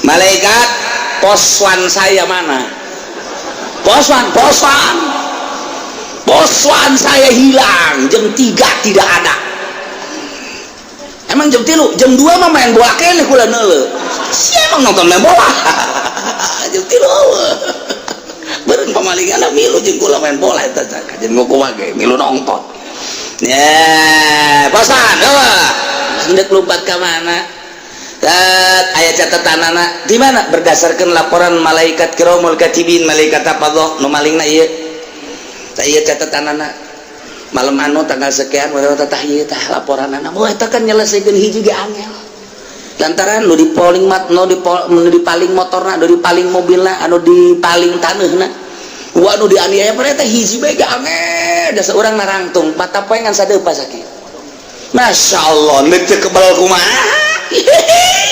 malaikat, poswan saya mana? Poswan, poswan, poswan saya hilang jam 3, tidak ada. Emang jam 3, jam 2 mah main bola kene kula neuleu. Siapa emang nonton main bola jam 3? Beureun pamalingan milu jeung kula main bola eta, jeung kumaha ge milu nonton ya. Poswan eueuh, hendak lompat ka mana? Aya catatan anak di mana? Berdasarkan laporan malaikat kiramul katibin, malaikat apa nu malingna ieu. Tah, ieu catatan anak malam anu tanggal sekian, tah ieu tah laporan anak. Wah, eta kan nyelesaikeun hiji ge angel lantaran nu dipaling mat, nu dipaling motorna, nu dipaling mobilna, anu dipaling taneuhna, wah, nu dianiaya pada eta hiji bae ge angel. Dasar urang narangtung mata poe ngan sadeupa sakieu. Masya Allah, teu kebal kumaha?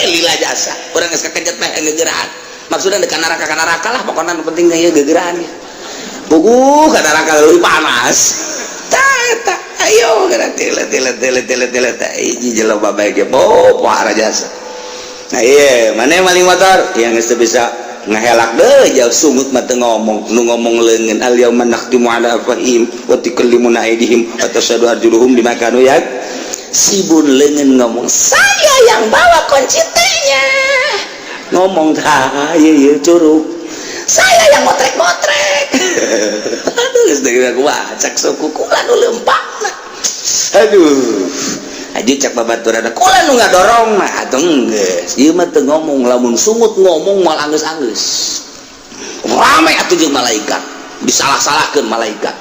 Lila jasa urang geus kakejet mah ngegerahan. Maksudnya dekat neraka, ka neraka lah pokoknya. Nu penting ya gegeran ya puguh ka neraka leuwih panas. Tah eta, ayo kana tile tile tile tile tile tah hiji jelema bae ge oh pohara jasa. Nah iya, mana maling motor yang geus teu bisa ngahelak deh jauh, sungut mah teu ngomong, nu ngomong leungeun. Al yauma nakhtimu ala afwahihim wa tukallimuna aydihim wa tashhadu arjuluhum bima kanu yaksibun. Leungeun ngomong, "Saya yang bawa kunci T-nya." Ngomong tah ieu ieu curug, "Saya yang motrek-motrek." Aduh, geus deui gua cak suku kula nu leumpangna. Aduh, aja cak babaturan kula nu ngadorong mah atuh geus ieu mah teu ngomong. Lamun sungut ngomong moal anggeus-anggeus, rame atuh jeung malaikat, disalah-salahkeun malaikat.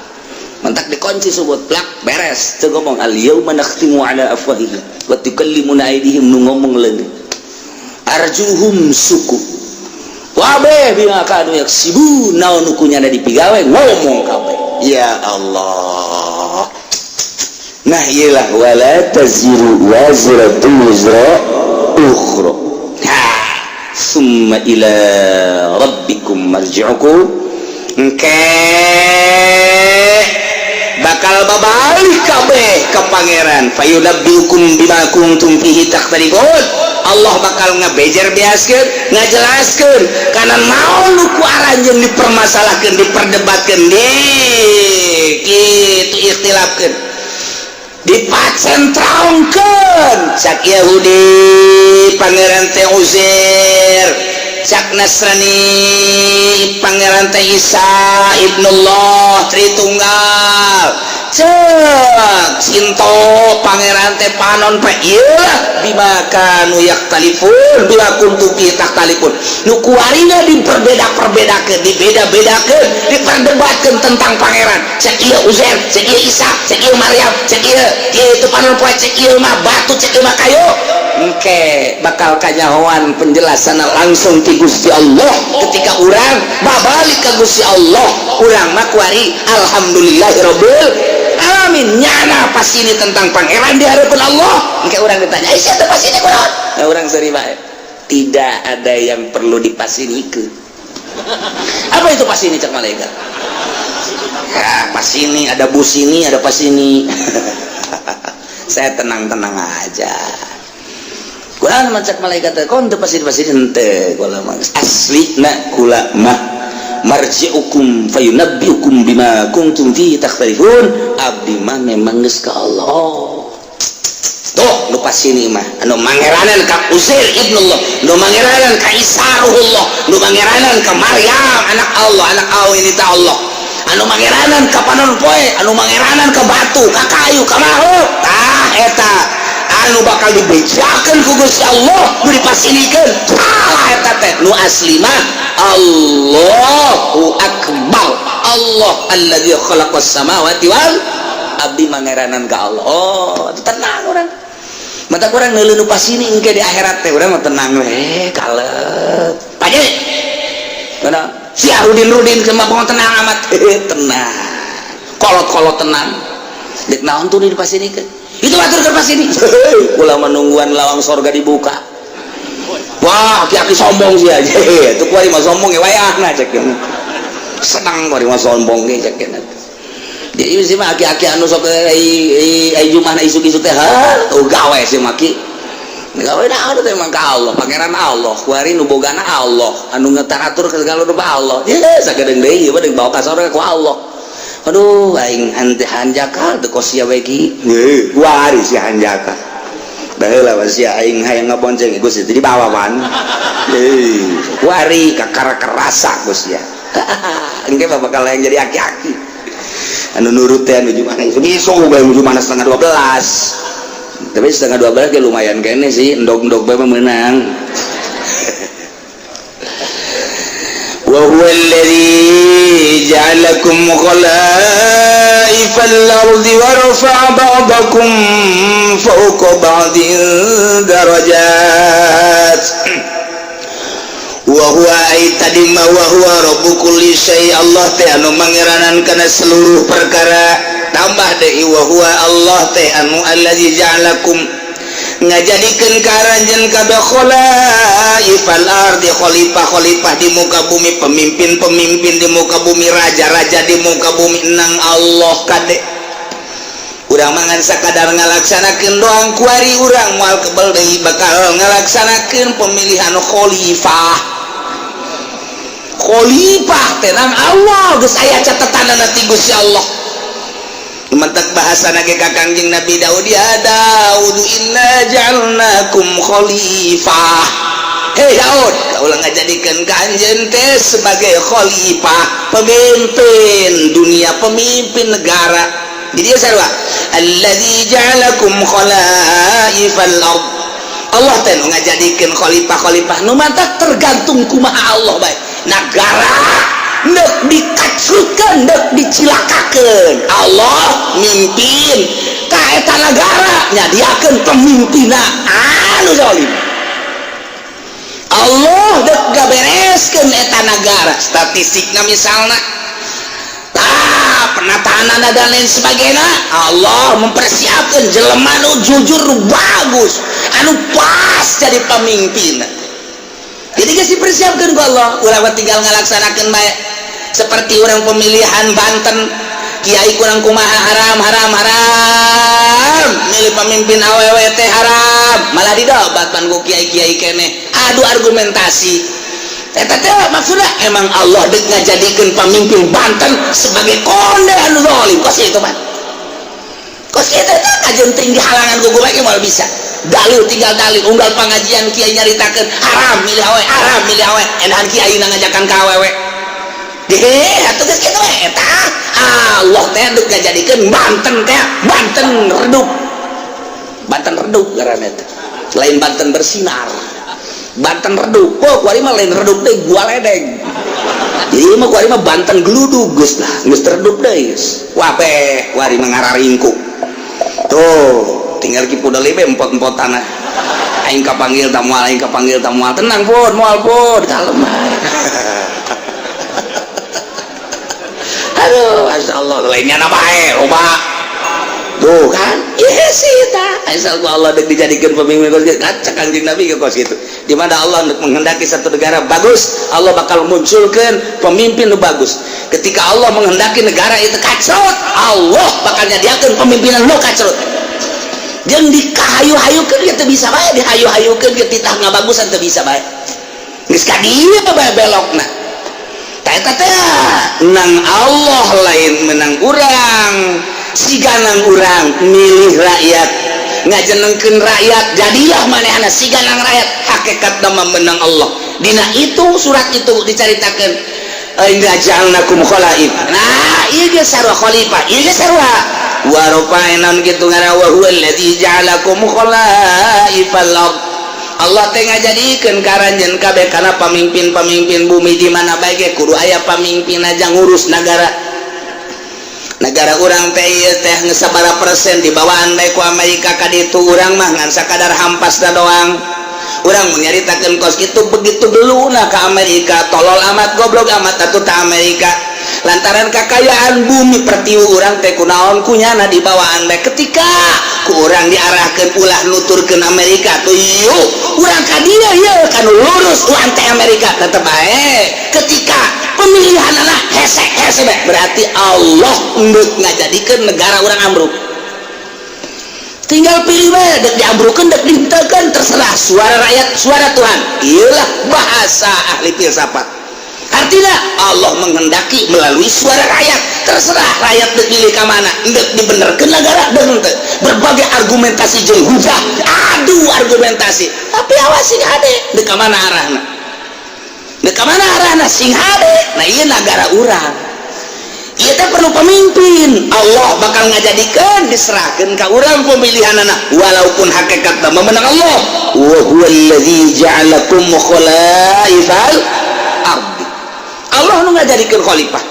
Mentak dikunci sungut plak, beres, teu ngomong. Al yauma nakhtimu ala afwahihim wa tukallimuna aydihim, nu ngomong leungeun, arjuluhum, suku wabe, bima kanu yaksibun. Naon nu kunyana dipigawe ngomong kabeh. Ya Allah. Nah, iyalah, wala taziru waziratu wizra ukhra. Ha, summa ila rabbikum marji'ukum, engke bakal babalik kabeh ke Pangeran. Fayunabbiukum bima kuntum fihi takhtalifun. Allah bakal ngabejer beaskeun, ngajelaskeun kana naon nu ku aranjeun dipermasalahkeun, diperdebatkeun, di kitu ikhtilafkeun, dipacentrongkeun. Cak Yahudi Pangeran teh Uzair, cak Nasrani Pangeran teh Isa Ibnullah Tritunggal, cek Sinto Pangeran teh panon pe. Ieu bima kanu yaktalifun, bima kuntum fi takhtalifun, nu kuarina diperbeda-perbedakeun, dibeda-bedakeun, diperdebatkeun tentang Pangeran. Cek ieu Uzair, cek ieu Isa, cek ieu Maryam, cek ieu ieu itu panon poe, cek ieu mah batu, cek ieu mah kayu. Engke bakal kanyahoan penjelasan langsung ti Gusti Allah ketika urang babalik ke Gusti Allah. Urang mah kuari alhamdulillahirabbil alamin, nyana pas ini tentang Pangeran di hadapan Allah. Engke urang ditanya, "Eh, siapa pas ini kunaon?" Nah, urang seri bae, tidak ada yang perlu dipasinikeun. "Apa itu pas ini?" cek malaikat. Ya pas ini ada bus, ini ada pas ini. Saya tenang-tenang aja. Kurang macak malaikat kon teu pasti pasti henteu, kula mah asli na kula mah marji'ukum fayunabbiukum bima kuntum fihi takhtalifun. Abdi mah memang geus ka Allah. Tuh nu pasini mah anu mangeranan ka Uzair ibnullah, nu mangeranan ka Isa ruhullah, nu mangeranan ka Maryam anak Allah, anak Allah ini ta Allah, anu mangeranan ka panon poe, anu mangeranan ka batu, ka kayu, ka makhluk. Tah eta anu bakal dibejakeun ku Gusti Allah, nu dipasinikeun salah eta teh. Nu asli mah Allahu akbar, Allah alladzi khalaqas samawati wal, abdi mangeranan ka Allah. Oh, tenang urang, mata kurang neuleuh nu pasini. Engke di akhirat teh urang mah tenang we, kalep paje. Mana si Rudin Rudin kemah tenang amat, tenang, kolot-kolot tenang. Dek naon tuh di pasinikeun itu batur ke pasini? Kula menungguan lawang sorga dibuka. Wah, aki-aki sombong sih aja itu. Kuari mah sombong ya, wayahna cek senang, kuari mah sombong ge cek. Jadi sih mah aki-aki anu sok ai ai jumahna isuk-isuk teh, ha, oh, gawe sih maki gawe dah teh emang ka Allah, Pangeran Allah kuari, nu bogana Allah, anu ngetaratur ke segala rupa Allah. Ya sagedeung deui ieu mah deuk bawa ka sorga ku Allah. Aduh, aing hante hanjakal teu kos sia we ki. Heuh, kuari si hanjakal baheula mah sia aing hayang ngabonceng ieu Gusti dibawa pan. Heuh, kuari kakara kerasa Gusti ya. Engke mah bakal yang jadi aki-aki anu nurut teh anu mana isuk bae mana 11.30. Tapi 11.30 ge lumayan kene sih, endog-endog bae mah meunang. Wa huwa alladhi ja'alakum khalaifal ardi wa rafa'a ba'dakum fawqa ba'din darajat. Wa huwa ay tadi ma wa huwa rabbu kulli syai, Allah teh anu mangeranan kana seluruh perkara. Tambah deui, wa huwa, Allah teh anu alladzi ja'alakum Ngajadikeun ka aranjeun kabeh khalaifal ardi, khalifah-khalifah di muka bumi, pemimpin-pemimpin di muka bumi, raja-raja di muka bumi. Nang Allah kade, urang mah ngan sakadar ngalaksanakeun doang. Kuari urang moal kebel deui bakal ngalaksanakeun pemilihan khalifah. Khalifah teh nang Allah, geus aya catatanana ti Gusti Allah. Mentak bahasa nage ka Kangjeng Nabi Daud, ya Daud, inna ja'alnakum khalifah. Hei Daud, kaulah ngajadikeun ka anjeun teh sebagai khalifah, pemimpin dunia, pemimpin negara. Di dia sarua, alladzi ja'alakum khalaifal ard. Allah teh nu ngajadikeun khalifah-khalifah nu mantak tergantung kumaha Allah bae. Nagara ndek dikacrutkeun, ndek dicilakakeun, Allah mimpin ka eta nagara, nyadiakeun pemimpinna anu zalim. Allah dek gabereskeun eta nagara, statistikna misalna tah, penataan dan lain sebagainya, Allah mempersiapkan jelema nu jujur, nu bagus, anu pas jadi pemimpin. Jadi geus dipersiapkan ku Allah, urang mah tinggal ngalaksanakeun bae. Seperti orang pemilihan Banten, kiai kurang kumaha, haram, haram, haram, milih pemimpin awewe teh haram, malah didobat ku kiai-kiai keneh, adu argumentasi. Eta teh maksudnya emang Allah dek ngajadikeun pemimpin Banten sebagai konde anu zalim. Kos itu mah, kos itu teh kajen tinggi halangan ku bae moal bisa. Dalil tinggal dalil, unggal pengajian kiai nyaritakeun haram milih awewe, haram milih awewe, enahan kiai ngajakan ka awewe deh atuh. Geus kitu we eta Allah teh dek ngajadikeun Banten teh Banten redup. Banten redup ngaranna teh, lain Banten bersinar, Banten redup. Oh, kuari mah lain redup deh, gua ledeng. Jadi mah kuari mah Banten geludug, geus lah, geus redup deui, geus wape kuari mah ngararingku tuh, tinggal ki pudali be empot-empot tanah. Aing kapanggil ta moal, aing kapanggil ta moal? Tenang pun, moal pun, kalem bae. Aduh, Masya Allah, lainnya na bae loba tuh kan. Iya sih ta, asal ku Allah dek dijadikan pemimpin kos gitu. Kaca Kanjeng Nabi ke kos gitu. Di mana Allah untuk menghendaki satu negara bagus, Allah bakal munculkan pemimpin nu bagus. Ketika Allah menghendaki negara itu kacrut, Allah bakal nyadiakeun pemimpinan nu kacrut. Jeung dikahayu-hayukeun ge teu bisa bae, dihayu-hayukeun ge titah ngabagusan teu bisa bae. Geus ka dieu bae belokna. Tah eta teh nang Allah, lain menang urang. Siga nang urang milih rakyat, ngajenengkeun rakyat, jadilah manehna siga nang rakyat, hakikat nama menang Allah. Dina itu surat itu dicaritakeun, inna ja'alnakum khalaif. Nah, ieu ge sarua khalifah, ieu ge sarua wa rafa'na kitu ngaran, wa huwa alladzi ja'alakum khalaifal ard. Allah teh ngajadikeun ka aranjeun kabeh kana pamimpin-pamimpin bumi. Di mana bae ge kudu aya pamimpin aja ngurus negara. Negara urang teh ieu teh geus sabaraha persen dibawaan bae ku Amerika ka ditu. Urang mah ngan sakadar hampas da doang. Urang mun nyaritakeun kos kitu, begitu geluna ka Amerika, tolol amat, goblok amat atuh ta Amerika, lantaran kakayaan bumi pertiwi urang teh kunaon kunyana dibawaan bae. Ketika ku urang diarahkeun ulah nuturkeun Amerika tuh, yuk urang ka dieu ieu kan lurus urang teh Amerika tetep bae. Ketika pemilihan anak hese hese bae, berarti Allah endek ngajadikeun negara urang ambruk. Tinggal pilih bae, dek diambrukeun, dek dihenteukeun, terserah. Suara rakyat suara Tuhan, iyalah bahasa ahli filsafat. Artinya Allah menghendaki melalui suara rakyat, terserah rakyat dek milih ka mana, dek dibenerkeun negara dek henteu. Berbagai argumentasi jeung hujah, adu argumentasi, tapi awas, sing hade dek ka mana arahna, dek ka mana arahna, sing hade. Nah, ieu negara urang ieu teh perlu pemimpin. Allah bakal ngajadikeun, diserahkeun ka urang pemilihanana, walaupun hakikatna memenang Allah. Wa huwallazi ja'alakum khalaifal ardi. Allah nu ngajadikeun khalifah.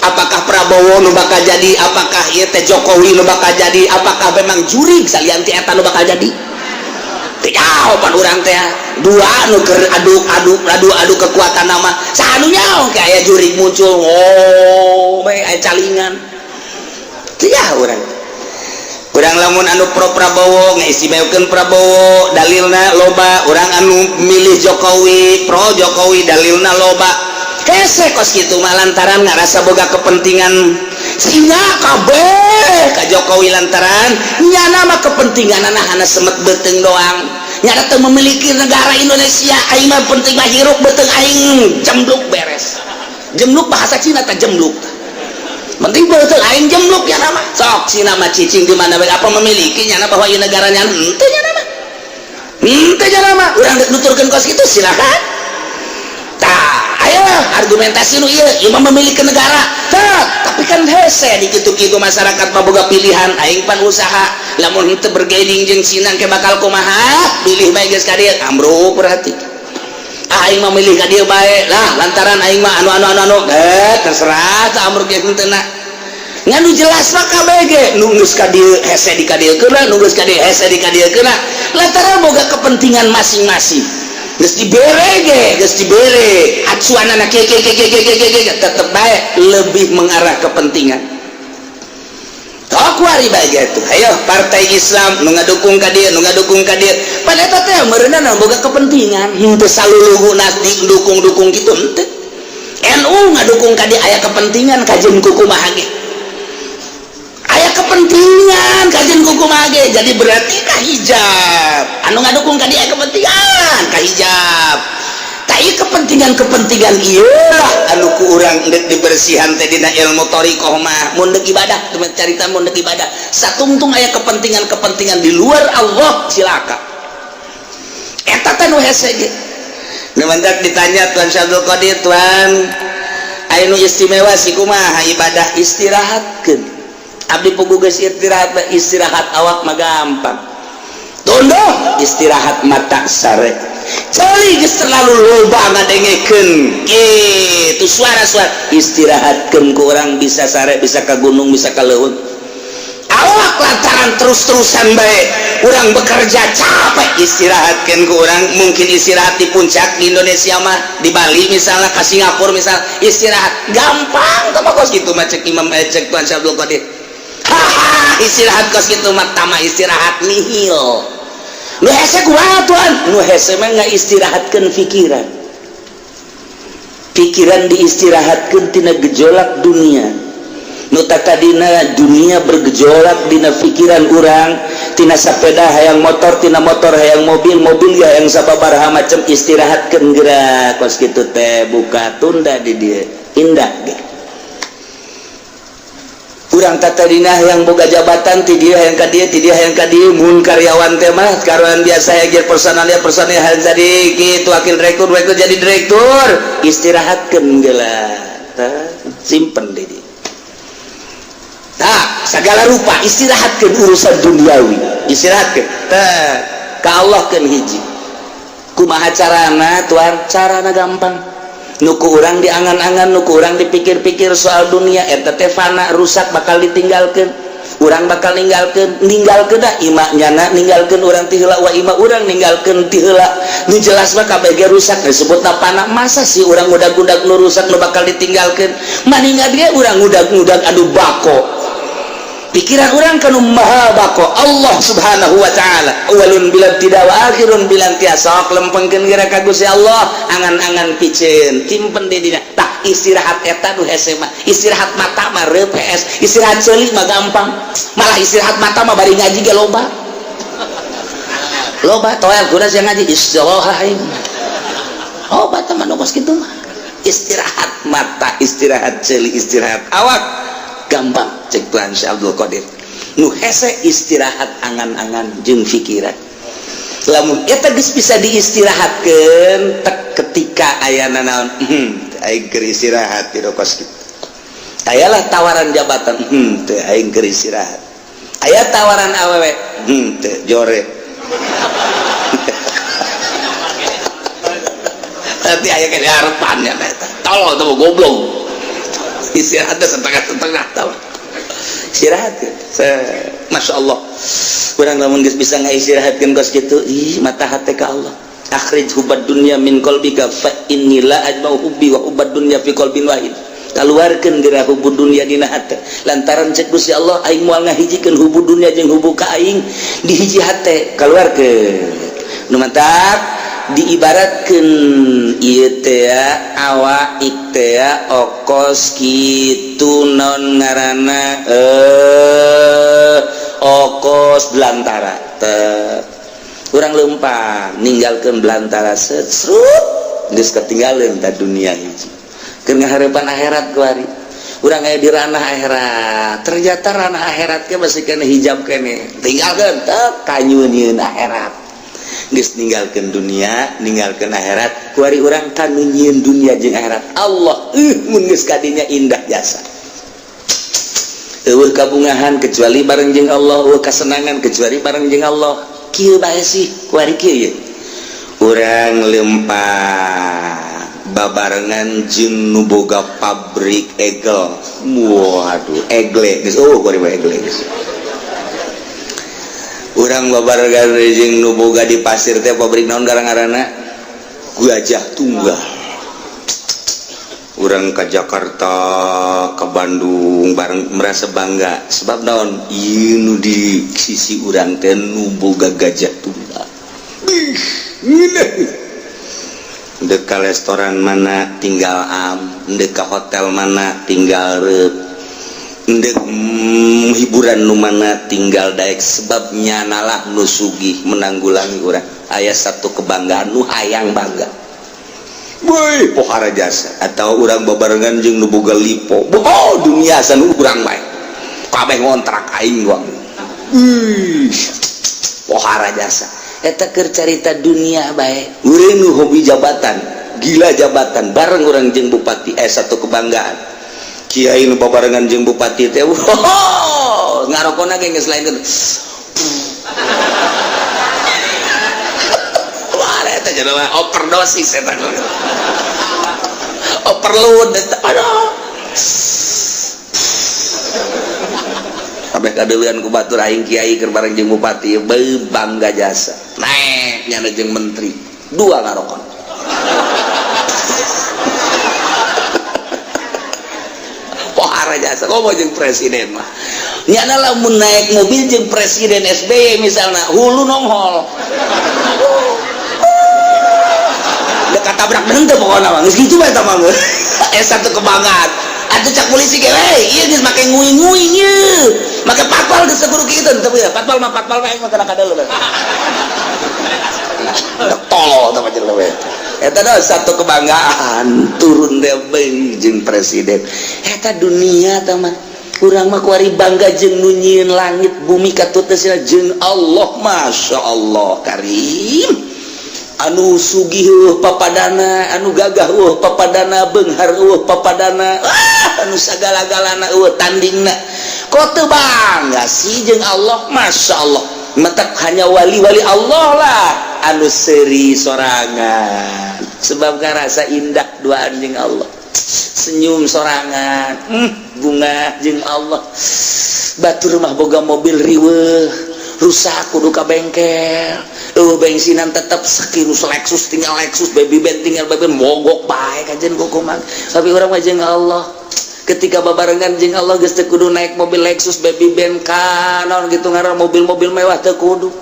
Apakah Prabowo nu bakal jadi, apakah ieu teh Jokowi nu bakal jadi, apakah memang jurig salian ti eta nu bakal jadi, teu jawaban urang teh. Dua nu keur adu adu adu adu kekuatan nama, saha nu nyaho kayak jurig muncul, oh bae aya calingan, teu nyaho urang. Urang lamun anu pro Prabowo, ngaistimewakeun Prabowo, dalilna loba. Urang anu milih Jokowi, pro Jokowi, dalilna loba. Hese kos kitu mah lantaran ngarasa boga kepentingan, sehingga kabeh ka Jokowi lantaran nyana mah kepentingan anak semet beuteung doang. Nyana teu memiliki negara Indonesia. Aing mah penting mah hirup, beuteung aing jembluk, beres. Jembluk bahasa Cina tak jembluk, penting beuteung aing jembluk. Ya nama sok Cina mah cicing di mana bae, apa memiliki nyana bahwa ieu negaranya? Henteu nyana mah, henteu nyana mah. Urang nuturkeun kos kitu silakan. Tah, ayo argumentasi nu ieu, ieu mah memiliki negara. Tah, tapi kan hese di kitu-kitu, masyarakat mah boga pilihan. Aing pan usaha, lamun henteu bergaining jeung Cina ke bakal kumaha? Pilih bae geus ka dieu, ambruk. Berarti aing mah milih ka dieu bae lah, lantaran aing mah anu anu anu anu. Eh, terserah tah, ambruk ge henteu na. Ngan nu jelas mah KBG nu geus ka dieu hese di ka dieu keuna, nu geus ka dieu hese di ka dieu keuna, lantaran boga kepentingan masing-masing. Geus dibere ge, geus dibere acuanana kieu kieu kieu kieu kieu kieu, tetep bae lebih mengarah kepentingan. Kuari bae tuh, ayo partai Islam nu ngadukung ka dieu, nu ngadukung ka dieu, pada eta teh meureunna boga kepentingan. Henteu saluluhuna dukung-dukung kitu, henteu. NU ngadukung ka dieu aya kepentingan, kajeun kumaha ge aya kepentingan, kajeun kumaha ge. Jadi berarti ka hijab anu ngadukung ka dieu aya kepentingan ka hijab. Tak, ieu kepentingan-kepentingan ieu lah anu ku urang deuk dibersihan teh dina ilmu thariqah mah. Mun deuk ibadah, carita mun deuk ibadah satungtung aya kepentingan-kepentingan di luar Allah, cilaka. Eta teh nu hese ge. Nu mantak ditanya Tuan Syabdul Qadir, "Tuan, aya nu istimewa sih kumaha ibadah?" Istirahatkeun. Abdi puguh geus istirahat. Istirahat awak mah gampang, tunduh. Istirahat mata sare, ceuli geus terlalu loba ngadengekeun kitu suara-suara, istirahatkeun ku urang bisa sare, bisa ka gunung, bisa ka leuweung. Awak lantaran terus-terusan bae urang bekerja capek, istirahatkan ku urang mungkin istirahat di puncak di Indonesia mah, di Bali misalnya, ke Singapura misalnya, istirahat gampang. Tama kos gitu mah cek Imam, cek Tuan Syabdul Qadir, haha, istirahat kos gitu mah tama istirahat nihil. Nu hese kumaha, Tuan? Nu hese mah nggak istirahatkan pikiran, pikiran diistirahatkan tina gejolak dunia. Nu tadina dunia bergejolak dina pikiran urang, tina sepeda hayang motor, tina motor hayang mobil, mobil ya yang sababaraha macam, istirahatkan gerak kos kitu teh, buka tunda di dia indah ge. Urang tadina yang boga jabatan ti dia hayang ka dieu, ti dia hayang ka dieu. Mun karyawan teh mah karyawan biasa ya, jadi personalnya, personil hayang jadi gitu, wakil direktur, wakil jadi direktur, istirahatkeun geula, simpen di dia. Nah, segala rupa istirahatkan urusan duniawi, istirahatkan. Tah, ka Allah kan hiji. Kumaha carana, Tuan? Carana gampang. Nu ku urang diangan-angan, nu ku urang dipikir-pikir soal dunia, eta teh fana, rusak, bakal ditinggalkeun. Urang bakal ninggalkeun, ninggalkeun da ima nyana ninggalkeun urang ti heula, wa ima urang ninggalkeun ti heula. Nu jelas mah kabeh rusak, disebutna fana. Masa sih urang ngudag-ngudag nu rusak, nu bakal ditinggalkeun? Maninga dia urang ngudag-ngudag anu bako. Pikiran urang kan maha bako, Allah Subhanahu wa ta'ala, awalun bila tidak wa akhirun bila tiasa. Sok lempengkeun geura ka Gusti Allah, angan-angan piceun simpen di dina. Tah, istirahat eta nu hese mah. Istirahat mata mah reup hees, istirahat ceuli mah gampang. Malah istirahat mata mah bari ngaji ge loba loba toel kuda sia ngaji istirahat aing. Obat teman kos kitu mah. Istirahat mata, istirahat ceuli, istirahat awak gampang cek Tuhan Syekh Abdul Qadir. Nu hese istirahat angan-angan jeung pikiran. Lamun eta geus bisa diistirahatkeun tek ketika ayana naon, aing keur istirahat di kos kitu. Ayalah tawaran jabatan, teu, aing keur istirahat. Aya tawaran awewe, teu, jore. Nanti aya ke harapannya eta tolol tuh, goblok. Istirahatnya setengah-setengah tau istirahat ya. Masya Allah, kurang lamun geus bisa ngaistirahatkeun kos kitu, ih, mata hati ka Allah. Akhrij hubbad dunya min qalbika fa inni la ajma'u hubbi wa hubbad dunya fi qalbin wahid. Keluarkan geura hubbu dunia dina hate, lantaran cek Gusti Allah, aing moal ngahijikeun hubbu dunia jeung hubbu ka aing di hiji hate. Keluarkeun. Nu mantak diibaratkeun ieu teh awak teh okos kitu, non ngaranna, okos belantara teh. Urang lempang ninggalkeun belantara, set serut, geus ketinggalan ta dunia hiji. Keur ngaharepan akhirat kuari urang aya di ranah akhirat. Ternyata ranah akhirat ke masih kena hijab kene. Tinggalkeun teh kanyueun akhirat. Geus ninggalkeun dunia, ninggalkeun akhirat, kuari urang kanu nyieun dunia jeung akhirat. Allah, mun geus kadinya indah jasa. Euweuh kabungahan kecuali bareng jeung Allah, euweuh kasenangan kecuali bareng jeung Allah. Kieu bae sih kuari, kieu ye. Urang lempang babarengan jeung nu boga pabrik egel. Waduh, egle geus, oh, kuari mah egle geus. Urang babarengan jeung nu boga di pasir teh pabrik naon garang-garana? Gajah Tunggal. Urang ke Jakarta, ke Bandung bareng merasa bangga, sebab naon? Ieu nu di sisi urang teh nu boga Gajah Tunggal. Ih, ngeunah. Dek ka restoran mana tinggal am, dek ka hotel mana tinggal rep, dek hiburan nu mana tinggal daek, sebabnya nalah nu sugih menanggulangi urang. Aya satu kebanggaan nu hayang bangga. Woi, pohara jasa. Atau urang babarengan jeung nu boga lipo. Oh, dunia sanu urang bae. Kabeh ngontrak aing gua. Ih, pohara jasa. Eta keur carita dunia bae. Urang nu hobi jabatan, gila jabatan, bareng urang jeung bupati, satu kebanggaan. Kiai nu babarengan jeung bupati teh, oh, ngarokona ge geus lain. Wah, eta jadi overdosis eta. Overload eta. Aduh. Kabeh kadeuleun ku batur, aing kiai keur bareng jeung bupati, beuh, bangga jasa. Naek nyana jeung menteri, dua ngarokon. Pohara jasa, komo jeung presiden mah. Nyana lamun naik mobil jeung presiden SBY misalna, hulu nonghol. Dek tabrak deung teh pokona mah. Geus kitu bae eta mah. Satu kebanggaan. Atuh cak polisi ge, we, ieu geus make nguing-nguing ieu. Make patpal geus kudu kitu teu ya. Patpal mah patpal mah mah kana kadeuleu. Tolol teh mah jelema we. Eta dah satu kebanggaan turun teh jeung presiden. Eta dunia teh mah. Urang mah kuari bangga jeung nu nyieun langit bumi katut teh jeung Allah, Masya Allah Karim. Anu sugih eueuh papadana, anu gagah eueuh papadana, beunghar eueuh papadana, anu sagala-galana eueuh tandingna. Kok teu bangga sih jeung Allah? Masya Allah. Mentak hanya wali-wali Allah lah anu seuri sorangan. Sebab ngarasa indah duaan jeung Allah. Senyum sorangan, bunga jeung Allah. Batur mah boga mobil riweuh, rusak kudu ka bengkel. Bensinan tetep sekirus Lexus tinggal Lexus, baby band tinggal baby band, mogok bae kajen kumaha. Tapi urang mah jeung Allah, ketika babarengan jeung Allah geus teu kudu naik mobil Lexus, baby band, ka naon gitu ngaran mobil-mobil mewah teu kudu.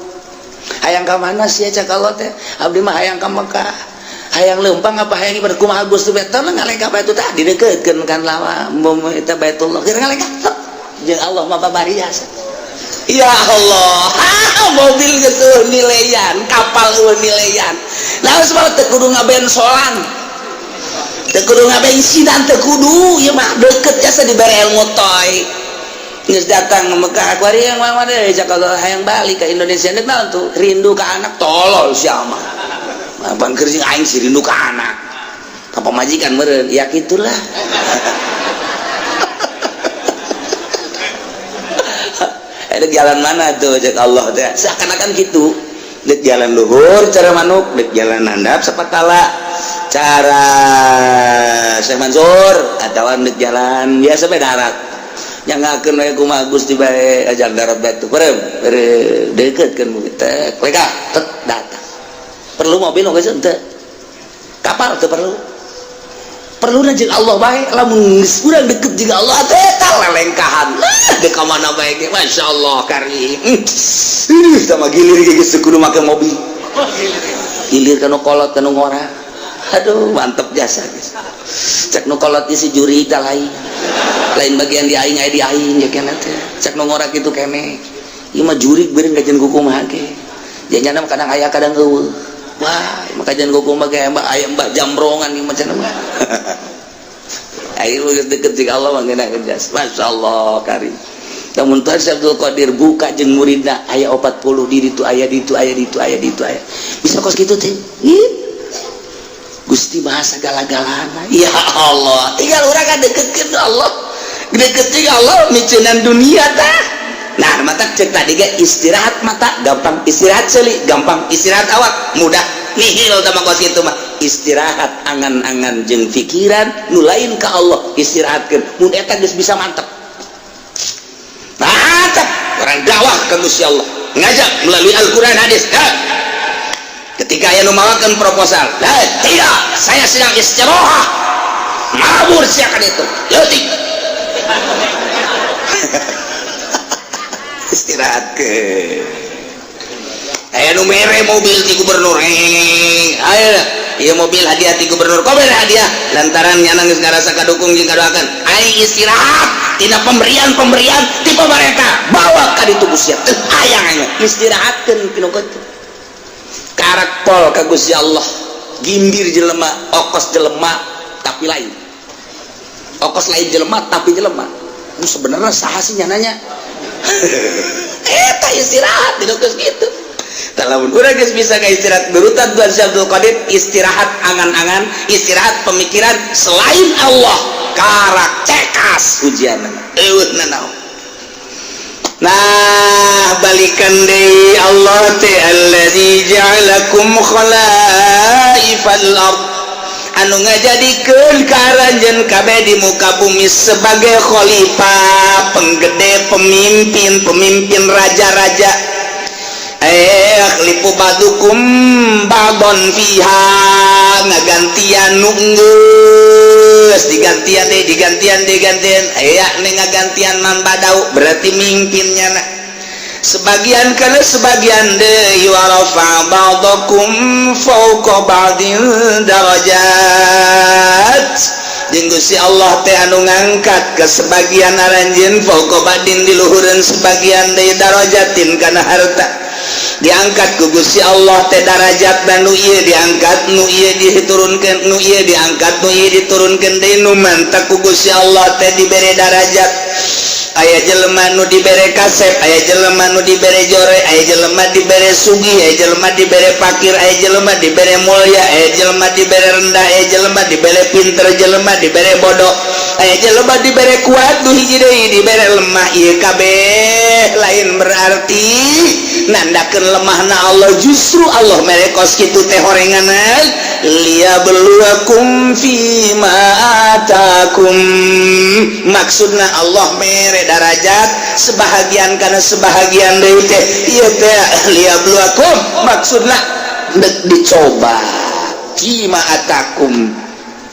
Hayang ka mana sih cak Allah teh? Abdi mah hayang ka Mekah. Hayang leumpang apa hayang ibadah kumaha Gusti teh? Teh ngalengkah bae tah didekeutkeun kan lawa eta Baitullah. Keur ngalengkah jeung Allah mah babari jasa. Ya Allah, mobil geus eueuh nileyan, kapal eueuh nileyan. Nah, sebab teu kudu ngabensolan. Teu kudu ngabensinan, teu kudu, ieu mah deket jasa dibere ilmu toy. Geus datang ke Mekah, kuari yang mana deui cak Allah hayang balik ke Indonesia deuk naon tuh? Rindu ka anak, tolol sia mah. Bang keur jeung aing sih rindu ka anak. Ka pamajikan meureun, ya kitulah. Dek jalan mana tuh cek Allah teh, seakan-akan gitu. Dek jalan luhur cara manuk, dek jalan handap sapatala cara Syekh Mansur, atawa dek jalan biasa bae darat. Nyangakeun we kumaha Gusti bae ajar darat batu. Bareng dekeutkeun teh lega tet datang. Perlu mobil geus henteu? Kapal teu perlu. Perlu jeung Allah bae. Lamun geus urang deket jeung Allah teh, eta lelengkahan lah dek ka mana bae ge. Masya Allah karim. Ih, sama gilir ge geus kudu make mobil, gilir kanu kolot, kanu ngora. Aduh, mantep jasa guys. Cek nu kolot si juri tah lain lain bagian di aing, aya di aing ya kena teh. Cek nu ngora kitu kene, ieu mah jurig beureun kajian kumaha ge janyana, kadang aya, kadang euweuh. Wah, mah kajian kumaha ge, mbak aya, mbak jambrongan ieu mah cenah mah. Ayo geus deket jeung Allah mah ngeunah jas. Masya Allah karim. Namun Tuhan Syekh Abdul Qadir buka jeung muridna aya 40 di ditu, aya di ditu, aya di ditu, aya di ditu, aya bisa kos kitu teh. Gusti bahasa segala-galana ya Allah. Tinggal urang kan deketkeun Allah, deket jeung Allah, miceunan dunia tah. Nah, mata cek tadi ge, istirahat mata gampang, istirahat seuli gampang, istirahat awak mudah, nihil tah mah kos kitu mah. Istirahat angan-angan jeung pikiran nu lain ka Allah, istirahatkeun. Mun eta geus bisa, mantep mantep orang dakwah ke Gusti Allah, ngajak melalui Al-Quran, hadis. Nah, ketika aya nu mawakeun proposal, nah, tidak, saya sedang istirahat, mabur siakan itu leutik. Istirahat ke aya nu mere mobil ti gubernur, ayo ieu mobil hadiah ti gubernur. Kok mere hadiah? Lantaran nyana geus ngarasa kadukung jeung kadoakeun. Aing istirahat tina pemberian-pemberian ti pemerintah, bawa ka ditu Gusti. Teu hayang aing, istirahatkeun tinu kitu. Karak pol ka Gusti Allah. Gimbir jelema, okos jelema tapi lain okos, lain jelema tapi jelema nu sebenarnya saha sih nyananya eta. Istirahat di geus kitu. Lamun urang geus bisa ka istirahat berutan Tuhan Syekh Abdul Qadir, istirahat angan-angan, istirahat pemikiran selain Allah, karak cekas ujian, eueuh nanaon. Nah, balikan deui, Allah teh allazi ja'alakum khalaifal ard, anu ngajadikeun ka aranjeun kabeh di muka bumi sebagai khalifah, penggede, pemimpin, pemimpin raja-raja. Yakhlifu ba'dukum ba'don fiha, ngagantian nu geus digantian deh, digantian, digantian, aya nih ngagantian man badau, berarti mimpinnya. Nah, sebagian karena sebagian deui, wa rafa ba'dakum fawqa ba'din darajat, jeung Gusti Allah teh anu ngangkat ke sebagian aranjeun, fawqa ba'din di luhureun sebagian deui, darajatin kana harta. Diangkat ku Gusti Allah teh darajat dan nu ieu diangkat, nu ieu diturunkeun, nu ieu diangkat, nu ieu diturunkeun deui. Nu mantak ku Gusti Allah teh dibere darajat, aya jelema nu dibere kasep, aya jelema nu dibere jore, aya jelema dibere sugih, aya jelema dibere pakir, aya jelema dibere mulia, aya jelema dibere rendah, aya jelema dibere pinter, jelema dibere bodoh, aya jelema dibere kuat, nu hiji deui dibere lemah. Ieu kabeh lain berarti nandakeun lemahna Allah, justru Allah mere kos kitu teh horenganan liyabluwakum fima atakum. Maksudna Allah mere darajat sebahagian karena sebahagian deui teh ieu teh liyabluwakum, maksudna dek dicoba, fima atakum,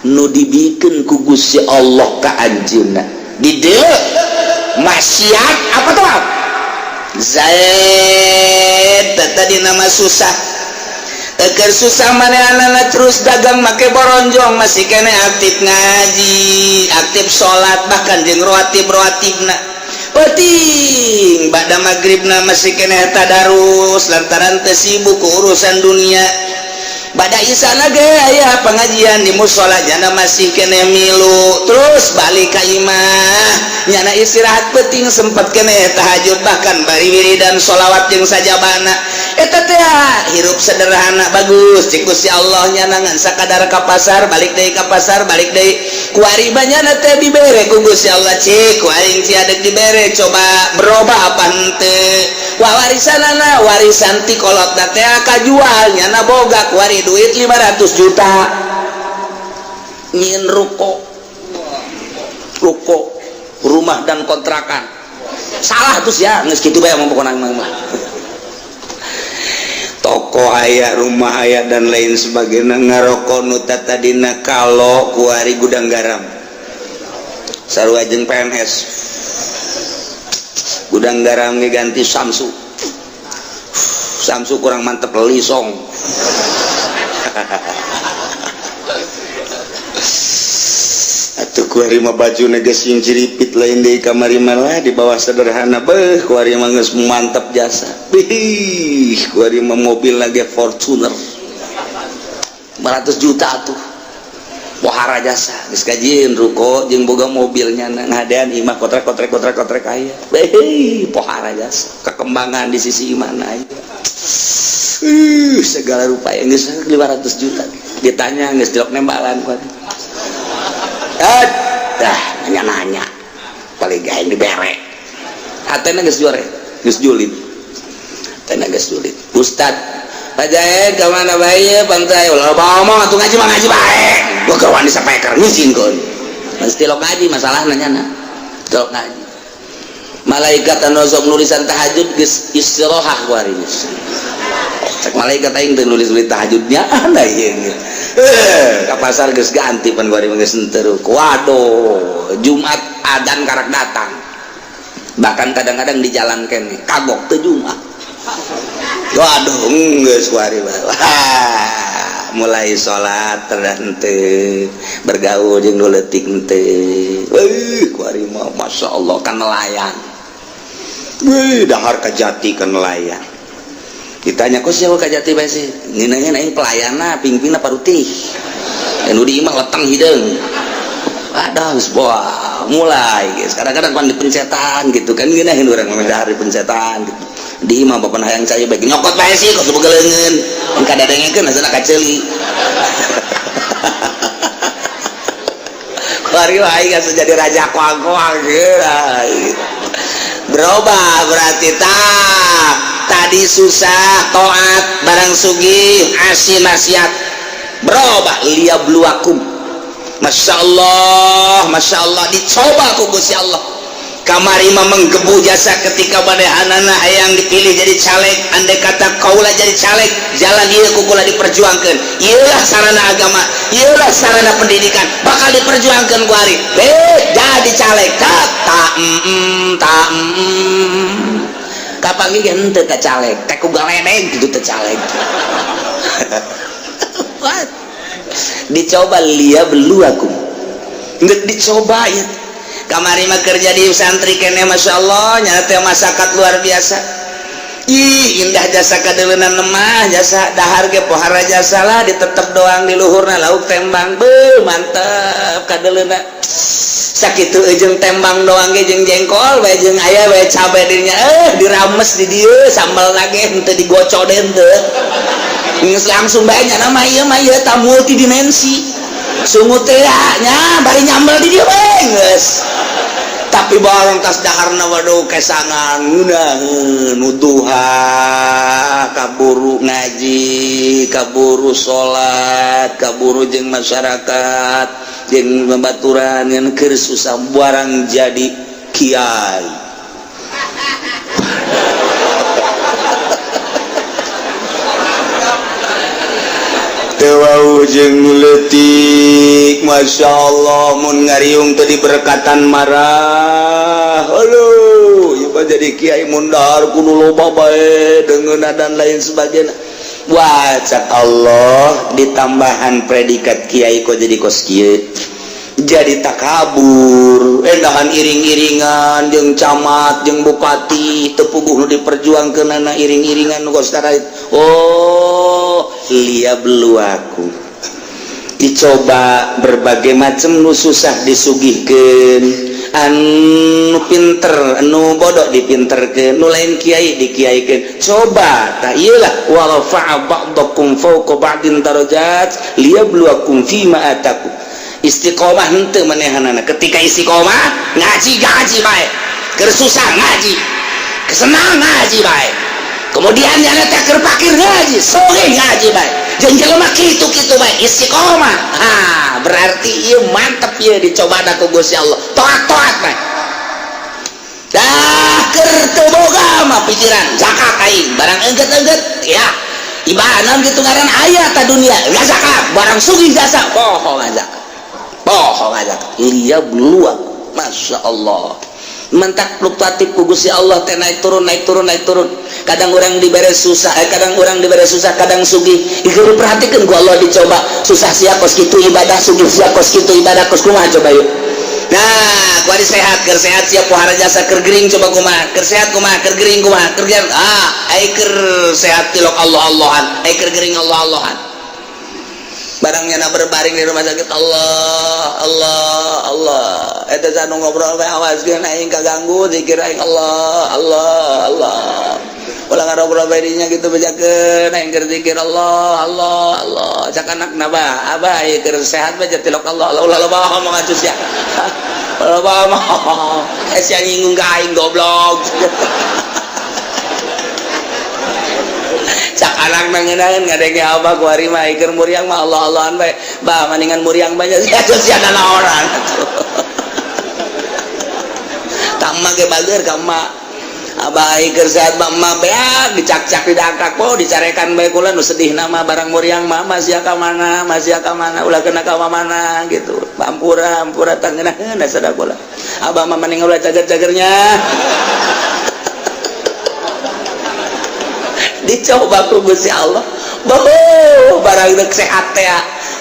nu dibikeun ku Gusti Allah ka anjeunna. Di dieu maksiat apa tuh Zaid tadi nama susah. Eker susah manehna terus dagang make boronjong, masih kene aktif ngaji, aktif salat, bahkan jeung rawatib rawatibna penting pada maghribna masih kene tadarus lantaran teu sibuk ku urusan dunia. Pada isana ge aya pengajian di musola, nyana masih kene milu. Terus balik ka imah, nyana istirahat penting, sempet kene tahajud, bahkan bari wiridan sholawat jeung sajabana. Eta teh hirup sederhana bagus cik Gusti Allah. Nyana ngan sakadar ka pasar, balik deui, ka pasar, balik deui. Kuari nyana teh dibere ku Gusti Allah, cik ku aing cia dek dibere, coba berubah apa henteu. Wah, warisanana, warisan ti kolotna teh kajual, nyana boga kuari duit 500 juta, nyieun ruko, ruko rumah dan kontrakan. Salah terus ya, geus kitu bae mah pokona mah. Toko aya, rumah aya, dan lain sebagainya. Ngarokok nu tadina kalau kuari Gudang Garam, sarua jeung PNS. Gudang Garam ganti Samsu. Samsu kurang mantep, lisong. Atuh kuari mah baju geus ciripit, lain deui kamari malah di bawah sederhana. Beuh, kuari mah geus mantep jasa. Bih, kuari mah mobil lagi Fortuner 500 juta tuh, pohara jasa. Geus kajieun ruko jeung boga mobilnya, ngadean imah kotrek kotrek kotrek kotrek aya. Beuh, pohara jasa, kekembangan di sisi mana aya. Segala rupa yang geus 500 juta ditanya geus dilok nembalan kuari. Dah nanya-nanya paling gaeng dibere hatena geus juare, geus julid, hatena geus julid. Ustad Pak Jaed ka mana bae pantai ulah ngomong atuh, ngaji mah ngaji bae, gua kawan di speaker ngizinkeun mesti lo ngaji. Masalahna nyana tilok ngaji, malaikat anu sok nulisan tahajud geus istirahat kuari. Cek malaikat, aing teu nulis-nulis tahajudnya anda ieu. Ka pasar geus ganti pan kuari geus henteu. Waduh, Jumat adan karak datang. Bahkan kadang-kadang di jalan kene kagok teu Jumat. Waduh, geus kuari. Wah, mulai salat henteu, bergaul jeung nu leutik henteu. Weuh, kuari mah masyaallah kan nelayan. Wih, dahar kajati kan nelayan. Ditanya, kok siapa kajati bae sih? Ngeuneuheun aing pelayanna, pingpingna parutih. Nu di imah leteng hideung. Waduh, geus wah, mulai guys. Kadang-kadang pan di pencetan gitu kan, ngeunaheun urang mah dahar di pencetan gitu. Di imah bapak hayang cai bae nyokot bae sih kok boga leungeun. Mun kadadengekeun asana kaceuli. Kuari aing asa jadi raja koang-koang gitu. Berubah berarti tak tadi susah toat, barang sugih asin maksiat, berubah. Liyabluwakum, Masya Allah, Masya Allah, dicoba ku Gusti Allah. Kamari mah menggebu jasa ketika manehanana hayang dipilih jadi caleg. Andai kata kaula jadi caleg, jalan ieu ku kula diperjuangkeun, ieulah sarana agama, ieulah sarana pendidikan, bakal diperjuangkeun ku ari. Jadi caleg tak tak mm, tak mm. Kapanggih ge henteu teh caleg teh ku galedeg gitu teh caleg. What? Dicoba, liyabluwakum, nggak dicoba ya. Kamari mah kerja di santri kene, Masya Allah, nyata masyarakat luar biasa. Ih, indah jasa kadeleunan mah jasa dahar ge pohara jasa lah, ditetep doang di luhurna lauk tembang. Beuh, mantep kadeleuna sakitu jeung tembang doang ge, jeung jengkol bae, jeung aya bae cabe dirinya, dirames di dieu sambal lagi henteu digocok deui, henteu geus langsung bae nya. Nama ieu mah ieu ta multidimensi sungut teh nya, bari nyambel di dieu bae geus. Tapi barang tas daharna, waduh, kesangan ngeunaheun nuduha, kaburu ngaji, kaburu salat, kaburu jeung masyarakat jeung babaturan ngan keur susah barang jadi kiai. Teu jeung leutik, Masya Allah, mun ngariung teu diberkatan marah. Aduh, ieu mah jadi kiai mun dahar kudu loba bae deungeunna dan lain sebagainya. Wah, cak Allah ditambahan predikat kiai kok jadi kos kieu, jadi takabur, endahan iring-iringan jeung camat jeung bupati, teu puguh nu diperjuangkeunana iring-iringan nu kos. Oh, liyabluwakum, dicoba berbagai macam, nu susah disugihkeun, anu pinter, anu bodoh dipinterkeun, nu lain kiai dikiaikeun. Coba tah ieu lah, wa rafa'a ba'dakum fawqa ba'din darajat liyabluwakum fima atakum. Istiqomah henteu manehanana. Ketika istiqomah ngaji, ngaji bae, keur susah ngaji, kesenang ngaji bae, kemudian nyana teh keur pakir ngaji, sore ngaji bae, jeung jelema kitu-kitu bae istiqomah. Ha, berarti ieu mantep ieu dicobana ku Gusti Allah. Toat-toat bae dah, keur teu boga mah pikiran zakat aing barang engget-engget ya. Ibadah gitu ngaran aya ta dunia zakat, barang sugih jasa poho zakat, poho zakat. Liyabluwakum, Masya Allah, mentak fluktuatif ku Gusti Allah teh, naik turun, naik turun, naik turun. Kadang orang diberi susah, kadang orang diberi susah, kadang sugih. Ieu diperhatikan ku Allah, dicoba susah sia kos kitu ibadah, sugih sia kos kitu ibadah, kos kumaha coba yuk. Nah, kuari sehat, keur sehat sia pohara jasa, keur gering coba kumaha, keur sehat kumaha, keur gering kumaha, keur gering ah, ai keur sehat tilok Allah Allahan, ai keur gering Allah Allahan. Barangnya na berbaring di rumah sakit, Allah Allah Allah. Eta sanu ngobrol bae, awaskeun aing kaganggu zikir aing, Allah Allah Allah. Ulah ngobrol bae dinya gitu, bejakeun aing keur zikir, Allah Allah Allah. Cak anakna, "Bah, abah ieu keur sehat bae tilok Allah Allah, ulah loba ngomong atuh sia, loba ngomong, eh sia nyinggung ka aing, goblok." Cak anak nangenaeun ngadenge abah kuari mah keur muriang mah Allah Allahan bae, "Bah, mendingan muriang bae sia sia orang atuh." Ka emak ge bager, ka emak, abah keur sehat mah emak beak dicakcak, didangkak po, dicarekan bae. Kula nu sedih nama barang muriang mah, masih ka mana, masih ka mana, ulah kena ka mana gitu. Ampura, ampura, tangeunaheun sada kula. Abah mah mending ulah cager-cagernya. Dicoba ku Gusti Allah. Boh, barang dek sehat teh,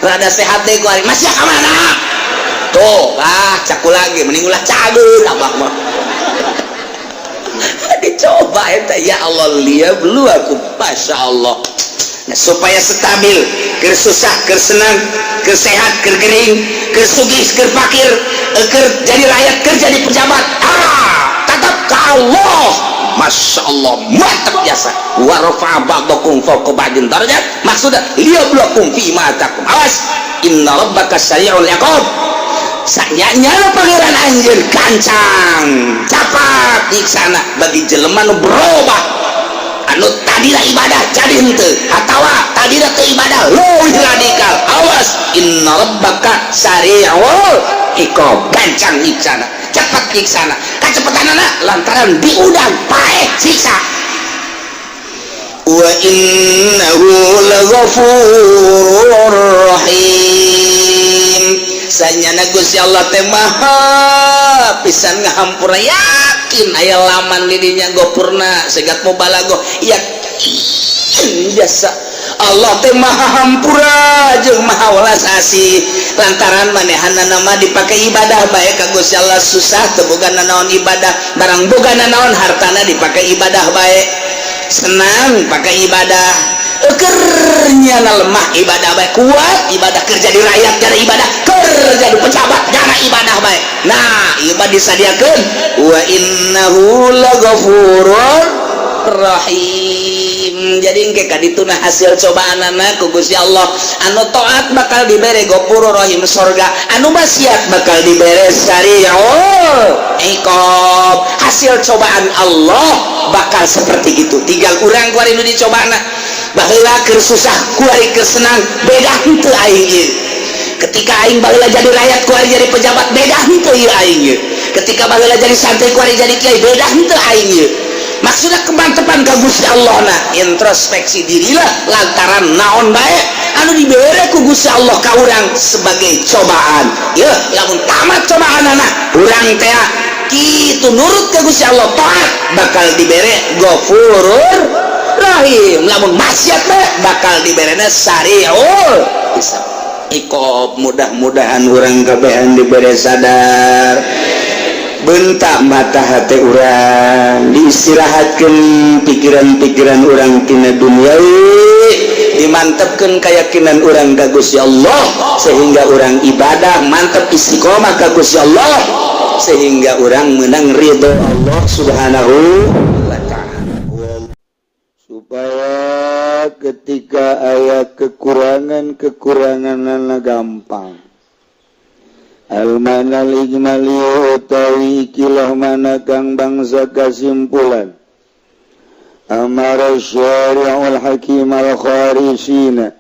rada sehat teh ku ari masih ka mana tuh. Ah, caku lagi mending ulah cager abah mah. Dicoba eta, ya Allah, liyabluwakum, Masya Allah. Nah, supaya stabil, keur susah, keur senang, keur sehat, keur gering, keur sugih, keur fakir, keur jadi rakyat, keur jadi pejabat, ah, tetap ke Allah. Masya Allah, mantap biasa. Wa rafa'a ba'dakum fawqa ba'din darajat, maksudnya liyabluwakum fi ma atakum. Awas, inna rabbaka sari'ul iqab. Sanyanya Pangeran anjir gancang capat nyiksana bagi jelema nu berubah, anu tadina ibadah jadi henteu, atawa tadina teu ibadah leuwih radikal. Awas, inna rabbaka sari'ul iqab, gancang nyiksana, cepat nyiksana. Kacepetanana lantaran diundang paeh siksa. Wa innahu laghafurur rahim. Sanyana Gusti Allah teh maha pisan ngahampura, yakin aya laman di dinya gopurna segat mubalaghah, yakin jasa Allah teh maha hampura jeung maha welas asih. Lantaran manehanna mah dipake ibadah bae ka Gusti Allah, susah teu boga nanaon ibadah, barang boga nanaon hartana dipake ibadah bae, senang pakai ibadah, kernya lemah ibadah bae, kuat ibadah, kerja di rakyat jana ibadah, kerja di pejabat jana ibadah bae. Nah, ieu mah disadiakeun wa innahu laghafurur rahim. Jadi engke kadituna hasil cobaanana ku Gusti Allah, anu taat bakal dibere ghafurur rahim sorga, anu maksiat bakal dibere sari'ul iqab. Hasil cobaan Allah bakal seperti itu. Tinggal urang kuari nu dicobana, baheula keur susah, kuari keur senang, beda henteu aing ieu? Ketika aing baheula jadi rakyat, kuari jadi pejabat, beda henteu ieu aing ieu? Ketika baheula jadi santri, kuari jadi kiai, beda henteu aing ieu? Maksudnya kemantepan ka Gusti Allah. Nah, introspeksi dirilah lantaran naon bae anu dibere ku Gusti Allah ka urang sebagai cobaan ya. Lamun tamat cobaan anak urang teh kitu nurut ke Gusti Allah, taat, bakal dibere Ghafurur Rahim. Lamun maksiat bae bakal diberena sari'ul hisab, iqab. Mudah-mudahan urang kabehan dibere sadar, bentak mata hati urang, diistirahatkan pikiran-pikiran urang tina duniawi, dimantapkan keyakinan urang ka Gusti Allah sehingga urang ibadah mantap, istiqomah ka Gusti Allah, sehingga urang menang ridho Allah Subhanahu wa Ta'ala. Supaya ketika aya kekurangan-kekurangan gampang. Al-manal ijmali utawi ikilah mana kang bangsa kasimpulan. Amara syari'ul hakim al-kharisina,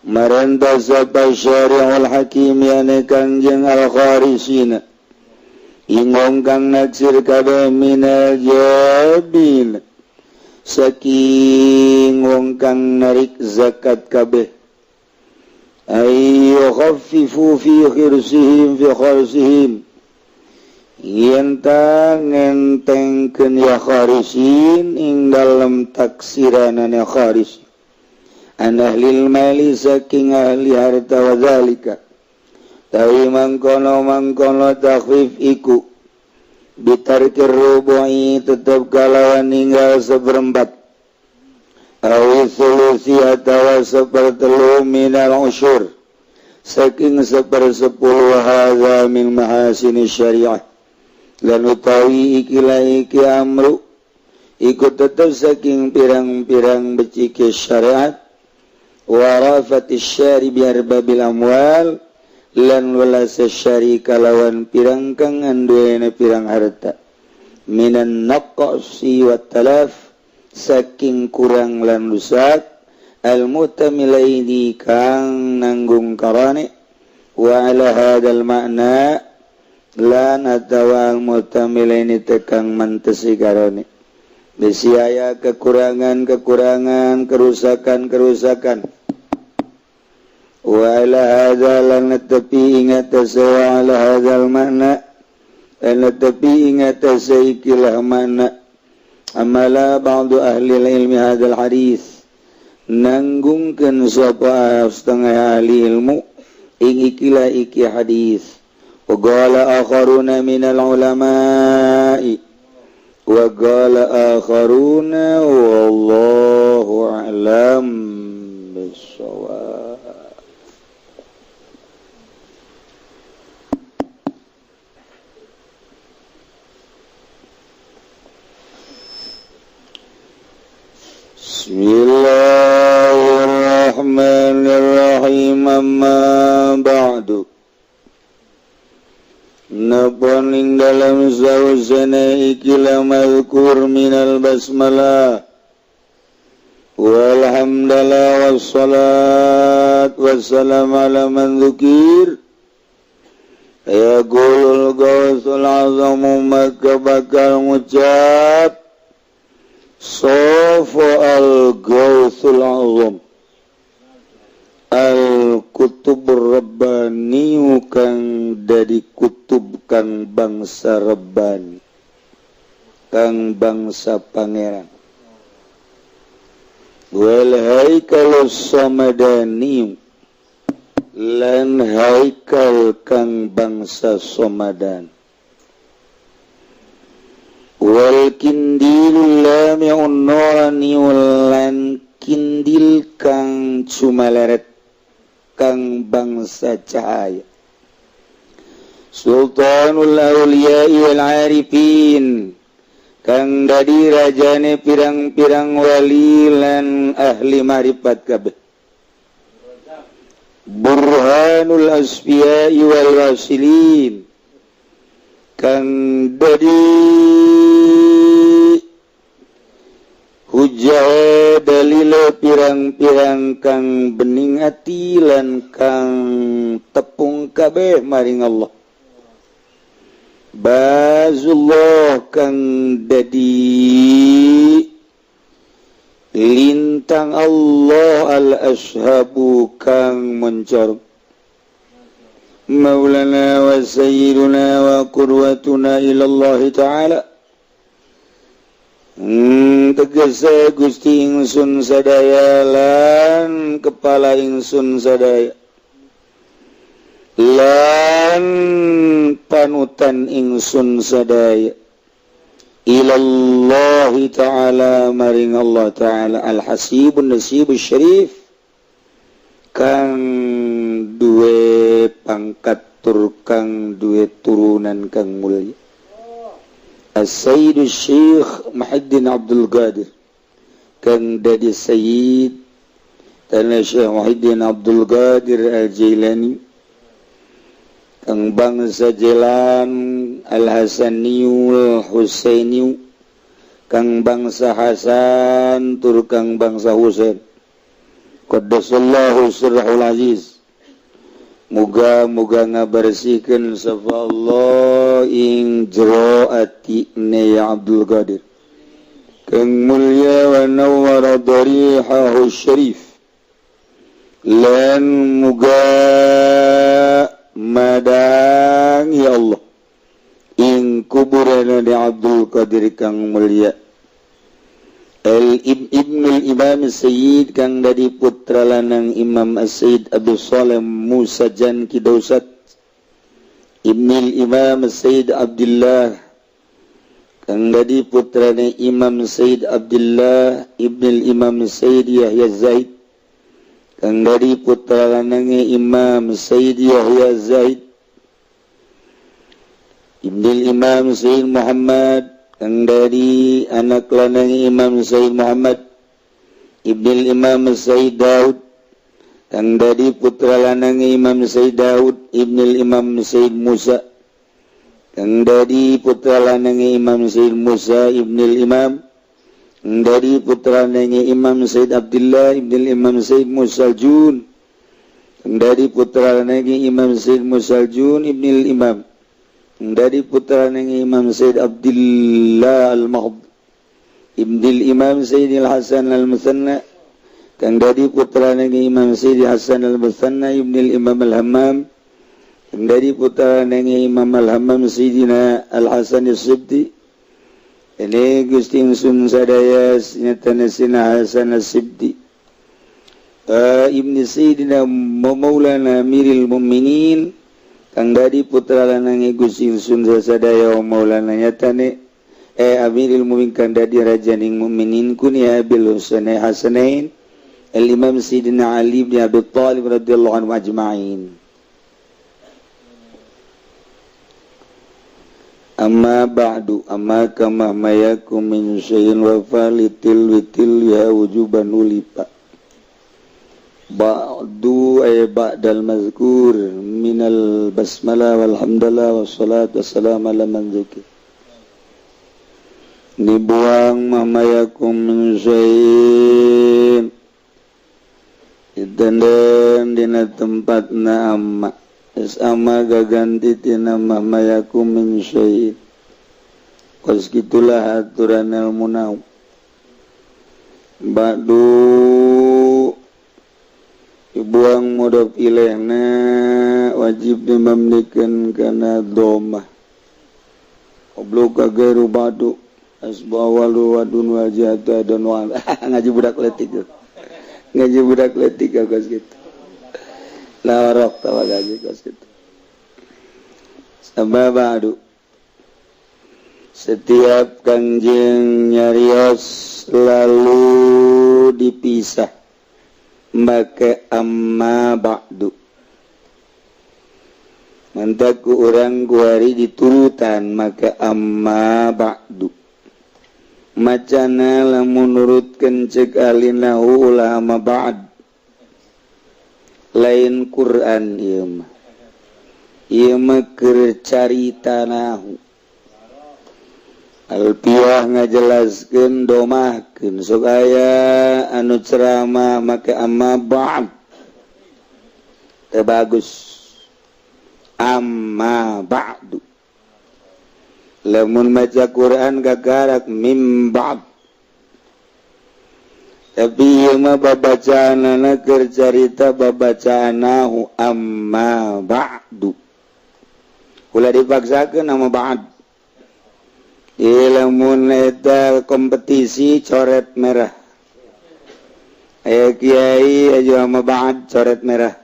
marenta sapa syari'ul hakim yane Kangjeng al-kharisina ingong kang naksir kabeh minal jabin. Saking wong kang narik zakat kabeh ay yukhaffifu fi khirsihim fi kharsihim yen ta ngentengkeun ya kharisin ing dalem taksiranane kharis an ahlil mali saking ahli harta wa zalika tawi mangkono-mangkono takhfif iku bitarkir rubu'i tetep kalawan ninggal seperempat awi sulusi atawa sepertelu minal usyur saking sepersepuluh hadza min mahasini syariah lan utawi ikilah iki amru iku tetep saking pirang-pirang becike syariat warafati syari bi arbabil amwal lan welas syari kalawan pirang kang anduwene pirang harta minan naqsi wat talaf saking kurang lan rusak al mutamilaini kang nanggung karane wa ala hadzal makna lan atawa al mutamilaini tekang mantesi karane bisi aya kekurangan-kekurangan kerusakan-kerusakan wa ala hadza lan tepi ingat wa ala hadzal makna lan tepi ingat saikilah makna amala ba'du ahli ilmi hadzal hadis nanggungkeun sapa setengah ahli ilmu ing ikilah iki hadis wa qala akharuna minal ulama'i wa qala akharuna wallahu a'lam bissawab. Bismillahirrahmanirrahim. Amma ba'du. Napa ning dalam sausana ikilah mazkur minal basmalah walhamdulillah wassalat wassalam ala man dzukir yaqulul gausul azamu maka bakal ngucap sofa al-gausul azam al-kutubur rabbani kang dari kutub kang bangsa rabbani kang bangsa pangeran wal haikalus samadani lan haikal kang bangsa somadan wal kindilul lami'un nurani lan kindil kang cumaleret kang bangsa cahaya sultanul awliya wal arifin kang dadi rajane pirang-pirang wali lan ahli marifat kabeh burhanul asfiya wal wasilin kang dadi hujah dalile pirang-pirang kang bening ati lan kang tepung kabeh maring Allah bazullah kang dadi lintang Allah al-ashabu kang mencar maulana wa sayyiduna wa qurwatuna ilallah ta'ala tegese Gusti ingsun sadaya lan kepala ingsun sadaya lan panutan ingsun sadaya ilallahi ta'ala maring Allah ta'ala al-hasibun nasibus syarif kang duwe pangkat tur kang duwe turunan kang mulya As-Sayyid Syekh Muhyiddin Abdul Qadir kang dadi Sayyid tanah Syekh Muhyiddin Abdul Qadir Al-Jailani kang bangsa Jelan Al-Hasaniyul Husainiyu kang bangsa Hasan tur kang bangsa Husain qaddasallahu sirrahul aziz muga-muga ngabersihkeun sapa Allah ing jero atine ya Abdul Qadir. Kang mulia wa nawwara darihahu syarif lan muga madang ya Allah ing kuburan di Abdul Qadir kang mulia El Ibnul Imam Sayyid kang dadi putra lanang Imam As-Sayyid Abdul Saleh Musa Jan Kidausat Ibnul Imam Sayyid Abdullah kang dadi putrane Imam Sayyid Abdullah Ibnul Imam Sayyid Yahya Zaid kang dadi putra lanange Imam Sayyid Yahya Zaid Ibnul Imam Sayyid Muhammad kang dari anak lanang Imam Sayyid Muhammad Ibnul Imam Sayyid Daud kang dari putra lanang Imam Sayyid Daud Ibnul Imam Sayyid Musa kang dari putra lanang Imam Sayyid Musa Ibnul Imam kang dari putra lanang Imam Sayyid Abdullah Ibnul Imam Sayyid Musa Jun kang dari putra lanang Imam Sayyid Musa Jun Ibnul Imam dari putra Imam Sayyid Abdullah Al-Mahd Ibnul Imam Sayyid Al-Hasan Al-Musanna kang dari putra Imam Sayyid Hasan Al-Musanna Ibnul Imam Al-Hammam kang dari putra Imam Al-Hammam Sayyidina Al-Hasan As-Sibti ini Gusti ingsun sadaya nyatana Sina Hasan As-Sibti Ibni Sayyidina Maulana Amiril Mukminin kang dadi putra lanange Gusti ingsun sadaya Maulana nyatane Amiril Mukminin kang dadi rajaning mukminin kunya Abil Husain Hasanain Al Imam Sayyidina Ali bin Abi Thalib radhiyallahu anhu ajma'in. Amma ba'du amma kama mayakum min syai'in wa falitil witil ya wujuban ulipa ba'du ay ba'dal mazkur minal basmalah walhamdulillah wassalatu wassalamu ala man dzukir dibuang mamayakum min syai'in ditenden dina tempatna amma es amma gaganti tina mamayakum min syai'in kos kitulah aturan ilmu nau ba'du dibuang mudhof ilaihna wajib dimamnikan kana dhammah qablu gairu ba'du asbawalu wadun wajata dan wa ngaji budak letik ngaji budak letik kos kitu lawarok tawa gaji kos kitu sama ba'du setiap kanjeng nyarios lalu dipisah make amma ba'du mantaku urang kuari diturutan maka amma ba'du macana lamun nurutkeun ceuk alinahu ulah amma ba'd lain Quran ieu mah keur carita nahu Alpiah ngajelaskeun domahkeun sok aya anu ceramah make amma ba'd teu bagus amma ba'du lamun maca Quran gagarak mim ba'd tapi ieu mah babacaanana keur carita babacaanahu amma ba'du ulah dipaksakeun amma ba'd lamun eta kompetisi coret merah aya kiai aja sama ba'd coret merah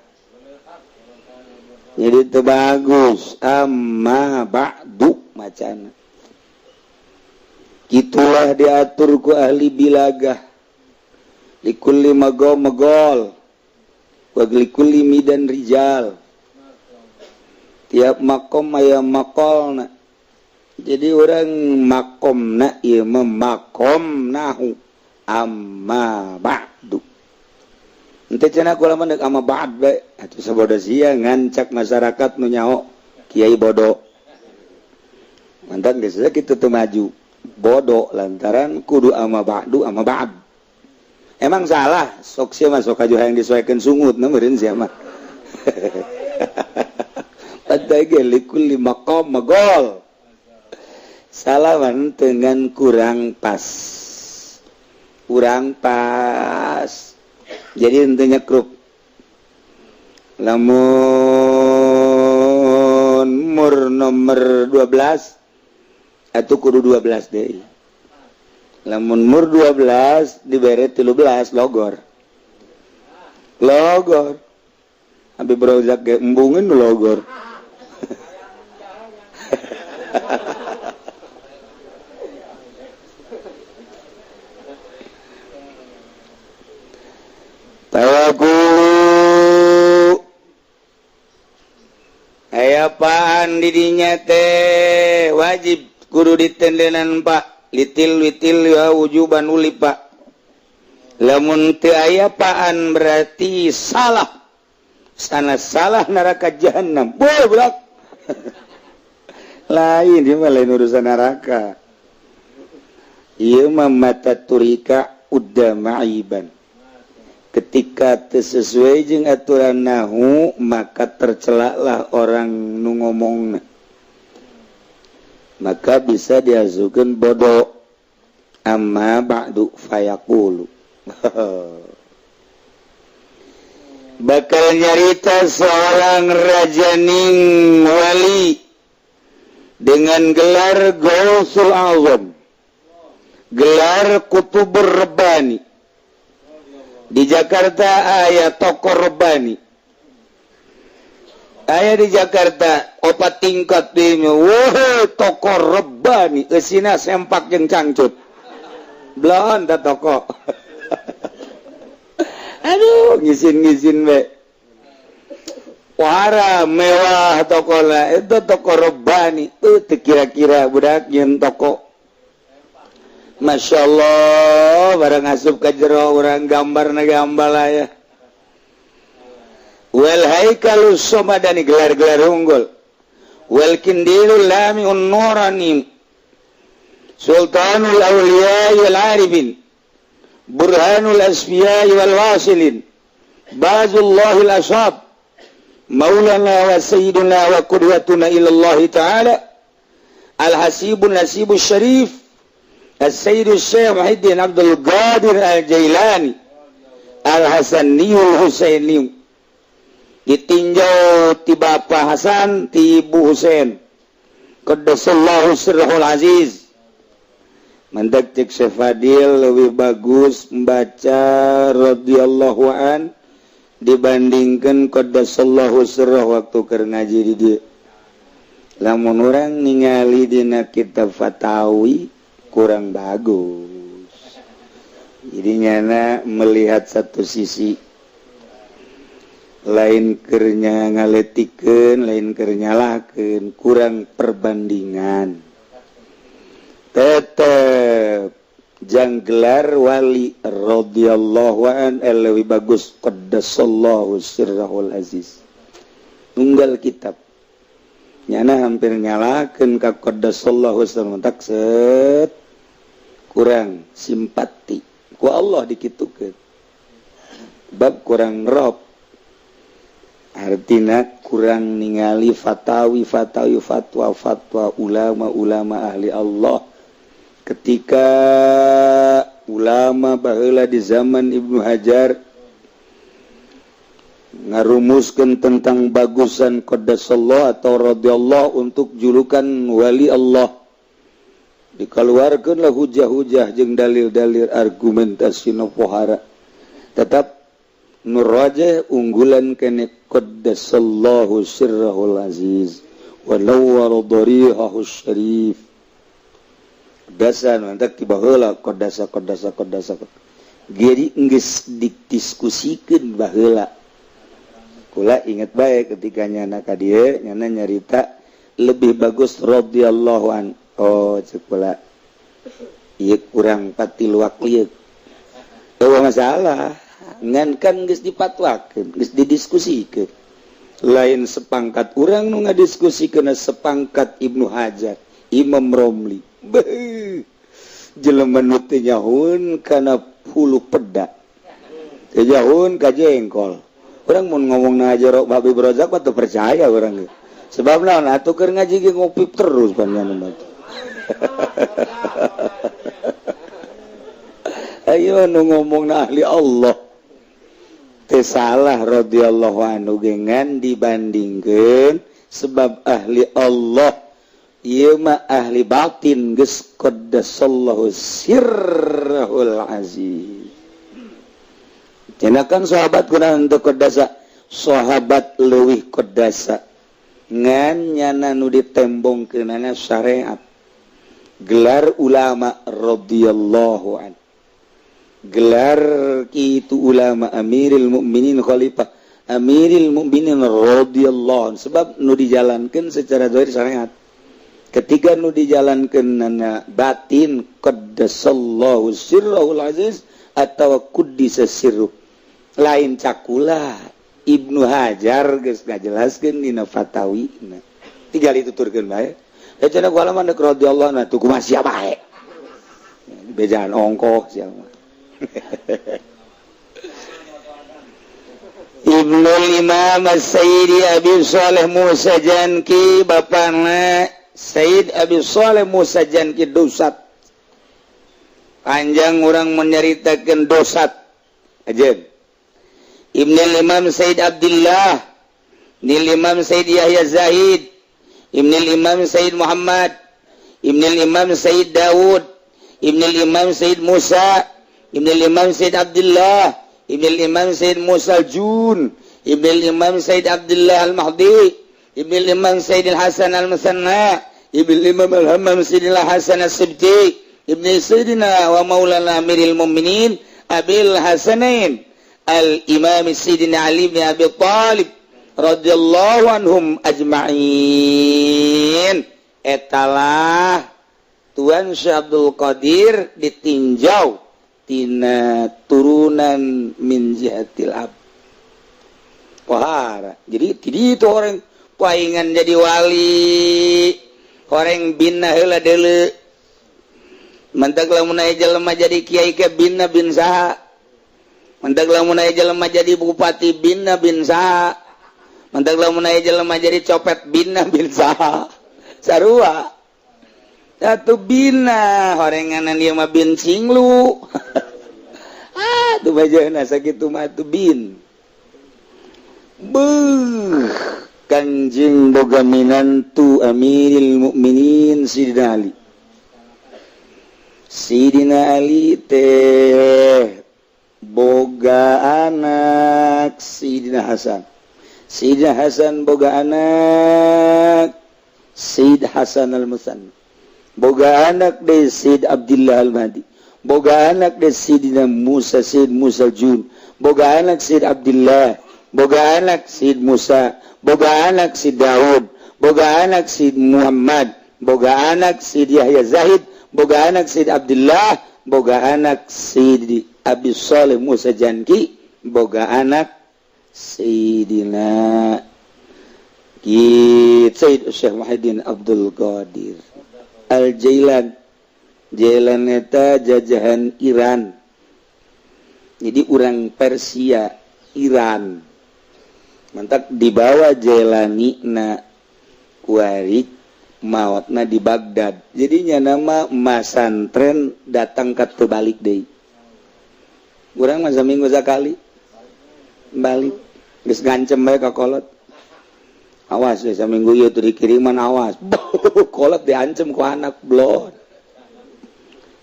jadi itu bagus amma ba'du macana gitulah diatur ku ahli bilagah likulli magol magol wa likulli midan rijal tiap makom aya makolna. Jadi orang makomna ieu mah makom nahu amma ba'du. Henteu cenah kula mah deuk amma ba'd bae atuh sabodo sia ngancak masyarakat nu nyaho kiai bodoh. Mantan geus kitu teu maju. Bodoh lantaran kudu amma ba'du amma ba'd. Emang salah sok sia mah sok aju hayang disoekeun sungut na meureun sia mah. Pantai ge likulli maqam magol. Salaman dengan kurang pas. Kurang pas, jadi intinya kruk. Lamun mur nomor 12 atau kudu 12 deh. Lamun mur 12 dibere 13, logor logor. Habib Rozak ge embungeun logor. Tawakulu aya apaan didinya teh wajib kudu ditendenan, Pak. Litil witil ya wujuban uli, Pak. Lamun teu aya paan berarti salah sana, salah neraka jahanam. Boy budak lain, dia mah lain urusan neraka. Ieu mah mata turika udah maiban. Ketika sesuai jeung aturan nahu, maka tercelaklah orang nu ngomong, maka bisa diazukan bodoh. Amma ba'du fayaqulu, bakal nyarita seorang rajaning wali dengan gelar Gausul Azam, gelar Kutubur Rabbani. Di Jakarta aya toko Rabbani, aya di Jakarta opat tingkat di. Wah, toko Rabbani eusina sempak jeung cangcut belon ta toko. Aduh, ngisin-ngisin be. Wara mewah toko lah itu, toko Rabbani itu. Kira-kira budak nyeun toko, Masya Allah, barang asup ke jero orang gambar na gambar lah ya. Wal haikalus somadani, gelar-gelar unggul. Wal kindilul lami'un nurani, sultanul awliya wal arifin, burhanul asfiya wal wasilin, bazullahil ashab, maulana wa sayyiduna wa qudwatuna ila Allah ta'ala, al hasibun nasibus syarif, As-Sayyid Syekh Muhyiddin Abdul Qadir Al-Jailani Al-Hasaniyul Husaini, ditinjau ti Bapak Hasan, ti Ibu Husain, qaddasallahu sirrahul aziz. Mantak cek Syekh Fadil lebih bagus membaca radhiyallahu an dibandingkan qaddasallahu sirrah waktu keur ngaji di dieu. Lamun urang ningali dina kitab Fatawi kurang bagus, jadi nyana melihat satu sisi, lain kernya ngaletikeun, lain keur nyalahkeun, kurang perbandingan. Tetep jang gelar wali radhiyallahu an lebih bagus qaddasallahu sirrahul aziz. Tunggal kitab nyana hampir nyalakeun ka qaddasallahu sirrahul, tak set kurang simpati ku Allah dikitukeun bab kurang rob, artinya kurang ningali fatawi fatawi, fatwa fatwa ulama-ulama ahli Allah. Ketika ulama baheula di zaman Ibnu Hajar ngarumuskeun tentang bagusan qaddasallah atau radhiyallahu untuk julukan wali Allah, dikeluarkanlah hujah-hujah jeung dalil-dalil argumentasi nu pohara. Tetap nu rajih unggulan kene qaddasallahu sirrahul aziz wa nawwara darihahu syarif. Dasar mantak ti baheula qaddasa qaddasa qaddasa geri geus didiskusikeun baheula. Kula inget baik ketika nyana ka dieu, nyana nyarita lebih bagus radhiyallahu an. Oh, cek kula ieu kurang pati luak lieu. Eueuh masalah ngan kan geus dipatwakeun, geus didiskusikeun. Lain sepangkat urang nu ngadiskusikeun, sepangkat Ibnu Hajar, Imam Romli. Beuh, jelema nu teu nyahoeun kana hulu peda, teu nyahoeun ka jengkol. Urang mun ngomong na jero Habib Rozak mah teu percaya urang ge. Sebab naon atuh, keur ngaji ge ngopi terus panjenengan mah. Ayo nu ngomong na ahli Allah teh salah radhiyallahu anhu gengan dibandingkeun, sebab ahli Allah ieu mah ahli batin, geus qaddasallahu sirrahul aziz. Cenah kan sahabat kunaon teu qaddasa? Sahabat leuwih qaddasa, ngan nyana nu ditembongkeunana syariat. Gelar ulama radhiyallahu an, gelar itu ulama Amiril Mukminin, khalifah Amiril Mukminin radhiyallahu an, sebab nu dijalankan secara zahir syariat. Ketika nu dijalankan nana batin, qaddasallahu sirrahul aziz atau quddisa sirruh, lain cakula. Ibnu Hajar geus ngajelaskeun dina Fatawi, tinggal dituturkeun bae. Eh, cenah gua mah radhiyallahu anhu tuh kumaha sia bae, bejaan ongkoh sia mah. Ibnul Imam Sayyidi Abi Saleh Musa Janki, bapakna Sayyid Abi Saleh Musa Janki Dosat. Panjang orang menyeritakan Dosat aja. Ibnul Imam Sayyid Abdullah Nil Imam Sayyid Yahya Zahid, Ibnul Imam Sayyid Muhammad, Ibnul Imam Sayyid Dawud, Ibnul Imam Sayyid Musa, Ibnul Imam Sayyid Abdullah, Ibnul Imam Sayyid Musa Jun, Ibnul Imam Sayyid Abdullah Al-Mahdi, Ibnul Imam Sayyid Hasan Al-Musanna, Ibnul Imam Al-Hammam Sayyid Hasan As-Sibti, Ibni Sayyidina wa Maulana Amiril Mu'minin Abil Hasanain Al-Imam Sayyidina Ali bin Abi Thalib radhiyallahu anhum ajma'in. Etalah Tuan Syekh Abdul Qadir ditinjau tina turunan min jihatil ab. Pohara. Jadi tidak itu orang paingan jadi wali, orang bina heula deuleu. Mantak lamun aya jelema jadi kiai ke bina bin saha? Mantak lamun aya jelema jadi bupati bina bin saha? Mantak lamun aya jelema jadi copet bina bin saha? Sarua. Satu bina horenganan dia mah bin cinglu. Ah, tuh bajana sakitu mah tuh bin. Beuh, Kanjeng boga minantu Amiril Mukminin Sidina Ali. Sidina Ali teh boga anak Sidina Hasan. Sidina Hasan boga anak Sayyid Hasan Al-Musanna. Boga anak deui Sayyid Abdullah Al-Mahdi. Boga anak deui Sidina Musa, Sayyid Musa Jun. Boga anak Sayyid Abdullah. Boga anak Sayyid Musa. Boga anak Sayyid Daud. Boga anak Sayyid Muhammad. Boga anak Sayyid Yahya Zahid. Boga anak Sayyid Abdullah. Boga anak Sayyid Abi Saleh Musa Janki. Boga anak Sayyidina Sayyid Syekh Muhyiddin Abdul Qadir Al-Jailan. Jailan eta jajahan Iran, jadi orang Persia Iran. Mantak dibawa Jailani na kuari mautna di Baghdad. Jadinya nama masantren datang ke terbalik deh. Urang masa minggu sekali balik, geus ngancem bae ka kolot, "Awas ya, saminggu ieu teu dikiriman, awas." Kolot diancem ku anak blon.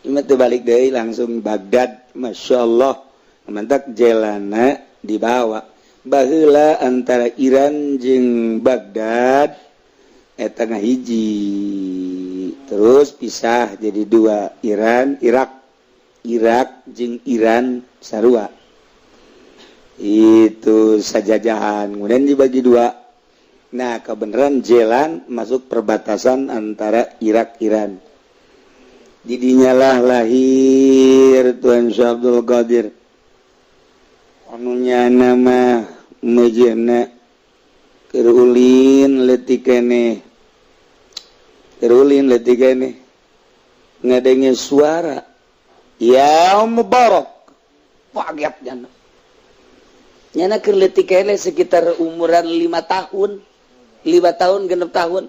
Ieu teu balik deui, langsung Baghdad. Masya Allah, mantak jelana dibawa baheula antara Iran jeung Baghdad eta ngahiji, terus pisah jadi dua, Iran Irak. Irak jeung Iran sarua itu sajajahan, kemudian dibagi dua. Nah, kebenaran jalan masuk perbatasan antara Irak Iran, didinyalah lahir Tuhan Syekh Abdul Qadir. Anunya nama mejena keur ulin leutik keneh, keur ulin leutik keneh, ngadenge suara, "Ya Mubarak." Kaget nyana. Nyana keur leutik keneh, sekitar umuran 5 tahun, 5 tahun, 6 tahun,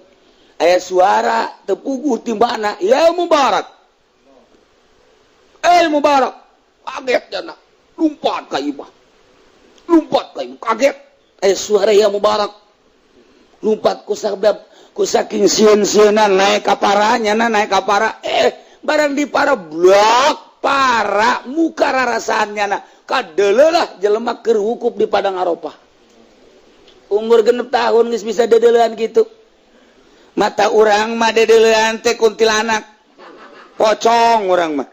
aya suara tepuguh di mana, "Ya Mubarak, eh Mubarak." Kaget jana, lompat ka imah, lompat ka imah, kaget suara ya Mubarak. Lompat ku sabab ku saking sieun-sieunan, naik ka para nyana, naik ka para. Barang di para, blok para muka rarasaan nyana, kadeuleuh jelema keur wukuf di Padang Arafah. Umur 6 tahun geus bisa deudeuleun gitu. Mata urang mah deudeuleun teh kuntilanak, pocong urang mah.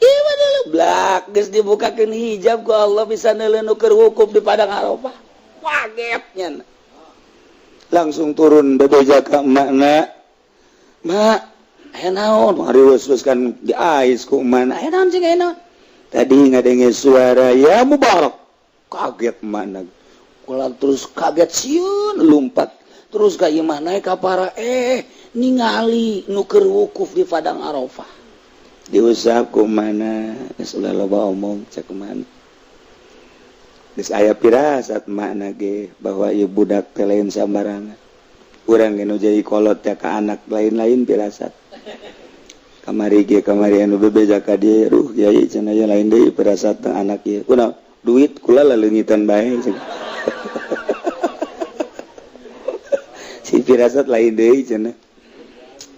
Iya, blak geus dibukakeun hijab ku Allah, bisa neuleuh nu keur wukuf di Padang Arafah. Kaget nyana, langsung turun bebeja ka emakna, "Mak, aya naon?" Hariweuh kan diais ku emakna. "Aya naon cing, aya naon?" "Tadi ngadenge suara ya Mubarak." Kaget emakna. Kula terus kaget, sieun, lumpat terus ka imah, naik ka para, ningali nu keur wukuf di Padang Arafah. Diusap ku mana, "Geus ulah loba omong," cek mana. Geus aya pirasat makna ge bahwa ieu budak teh lain sambarangan. Urang ge nu jadi kolot teh ka anak lain-lain pirasat. Kamari ge, kamari anu bebeja ka dieu, "Ruh, Kiai," cenah, "ieu lain deui pirasat teh anak ieu." "Kunaon?" "Duit kula laleungitan bae," cenah. "Si pirasat lain deui," cenah.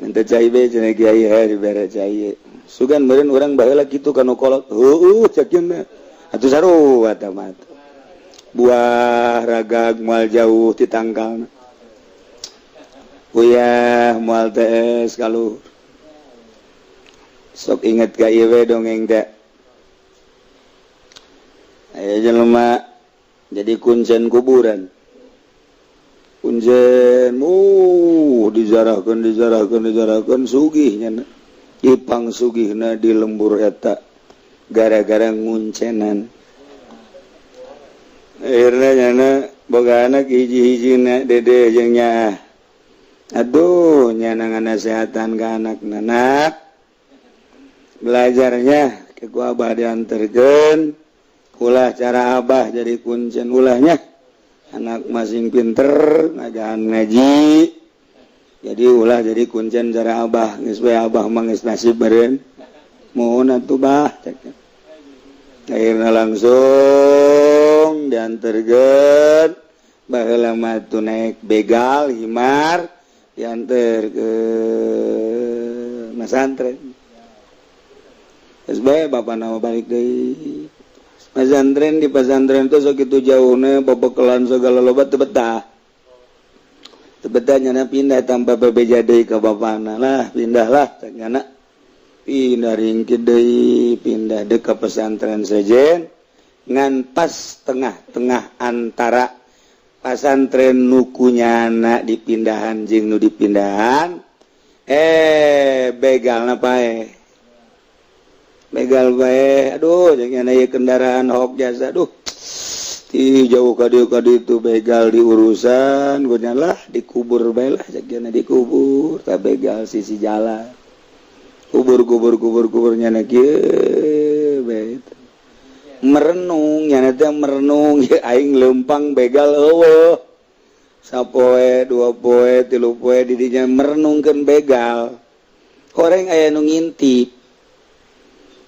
"Minta cai be," cenah, "Kiai, he dibere cai." Sugan meureun urang baheula kitu ka nu kolot. "Heueuh," cek cenah. Atuh sarua eta mah. Buah ragag moal jauh ti tangkalna. Uyah moal tees kaluhur. Sok inget ka ieu we dongeng teh. Aya jelema jadi kuncen kuburan. Kuncen, dijarahkeun, dijarahkeun, dijarahkeun, sugih nya. Ipang sugihna di lembur eta gara-gara nguncenan. Akhirnya nyana boga anak hiji-hijina, Dede jeung Nyaah. Aduh, nyana nganasehatan ka anak, "Anak, belajarnya ke ku abah dianterkeun, ulah cara abah jadi kuncen, ulahnya. Anak masing pinter ngajahan ngaji, jadi ulah jadi kuncen cara abah. Geus we abah mah geus nasib beureun." "Mohon atuh, Bah," cek. Akhirnya langsung diantarkan. Baheula mah tuh naik begal himar, diantar ke masantren. Geus bae bapak nama balik deui pesantren. Di pesantren tuh segitu jauhnya, bebekalan segala loba, teu betah, teu betah nyana, pindah tanpa bebeja deui ka bapana lah. "Pindahlah," cek nyana. Pindah, ringkit deui, pindah deui ka pesantren sejen, ngan pas tengah-tengah antara pasantren nu ku nyana dipindahan jeung nu dipindahan, begalna paeh, begal bae. Aduh, jeung nyana ieu kendaraan hok jasa. Aduh, ti jauh ka dieu ka ditu begal diurusan ku nyana lah. "Dikubur bae lah," cek nyana, "dikubur." Ta begal sisi jalan, kubur, kubur, kubur, kubur. Nyana kieu bae merenung, nyana teh merenung, "Ye, aing lempang begal eueuh sapoe, 2 poe, 3 poe." Didinya merenungkeun begal. Horeng aya nu ngintip,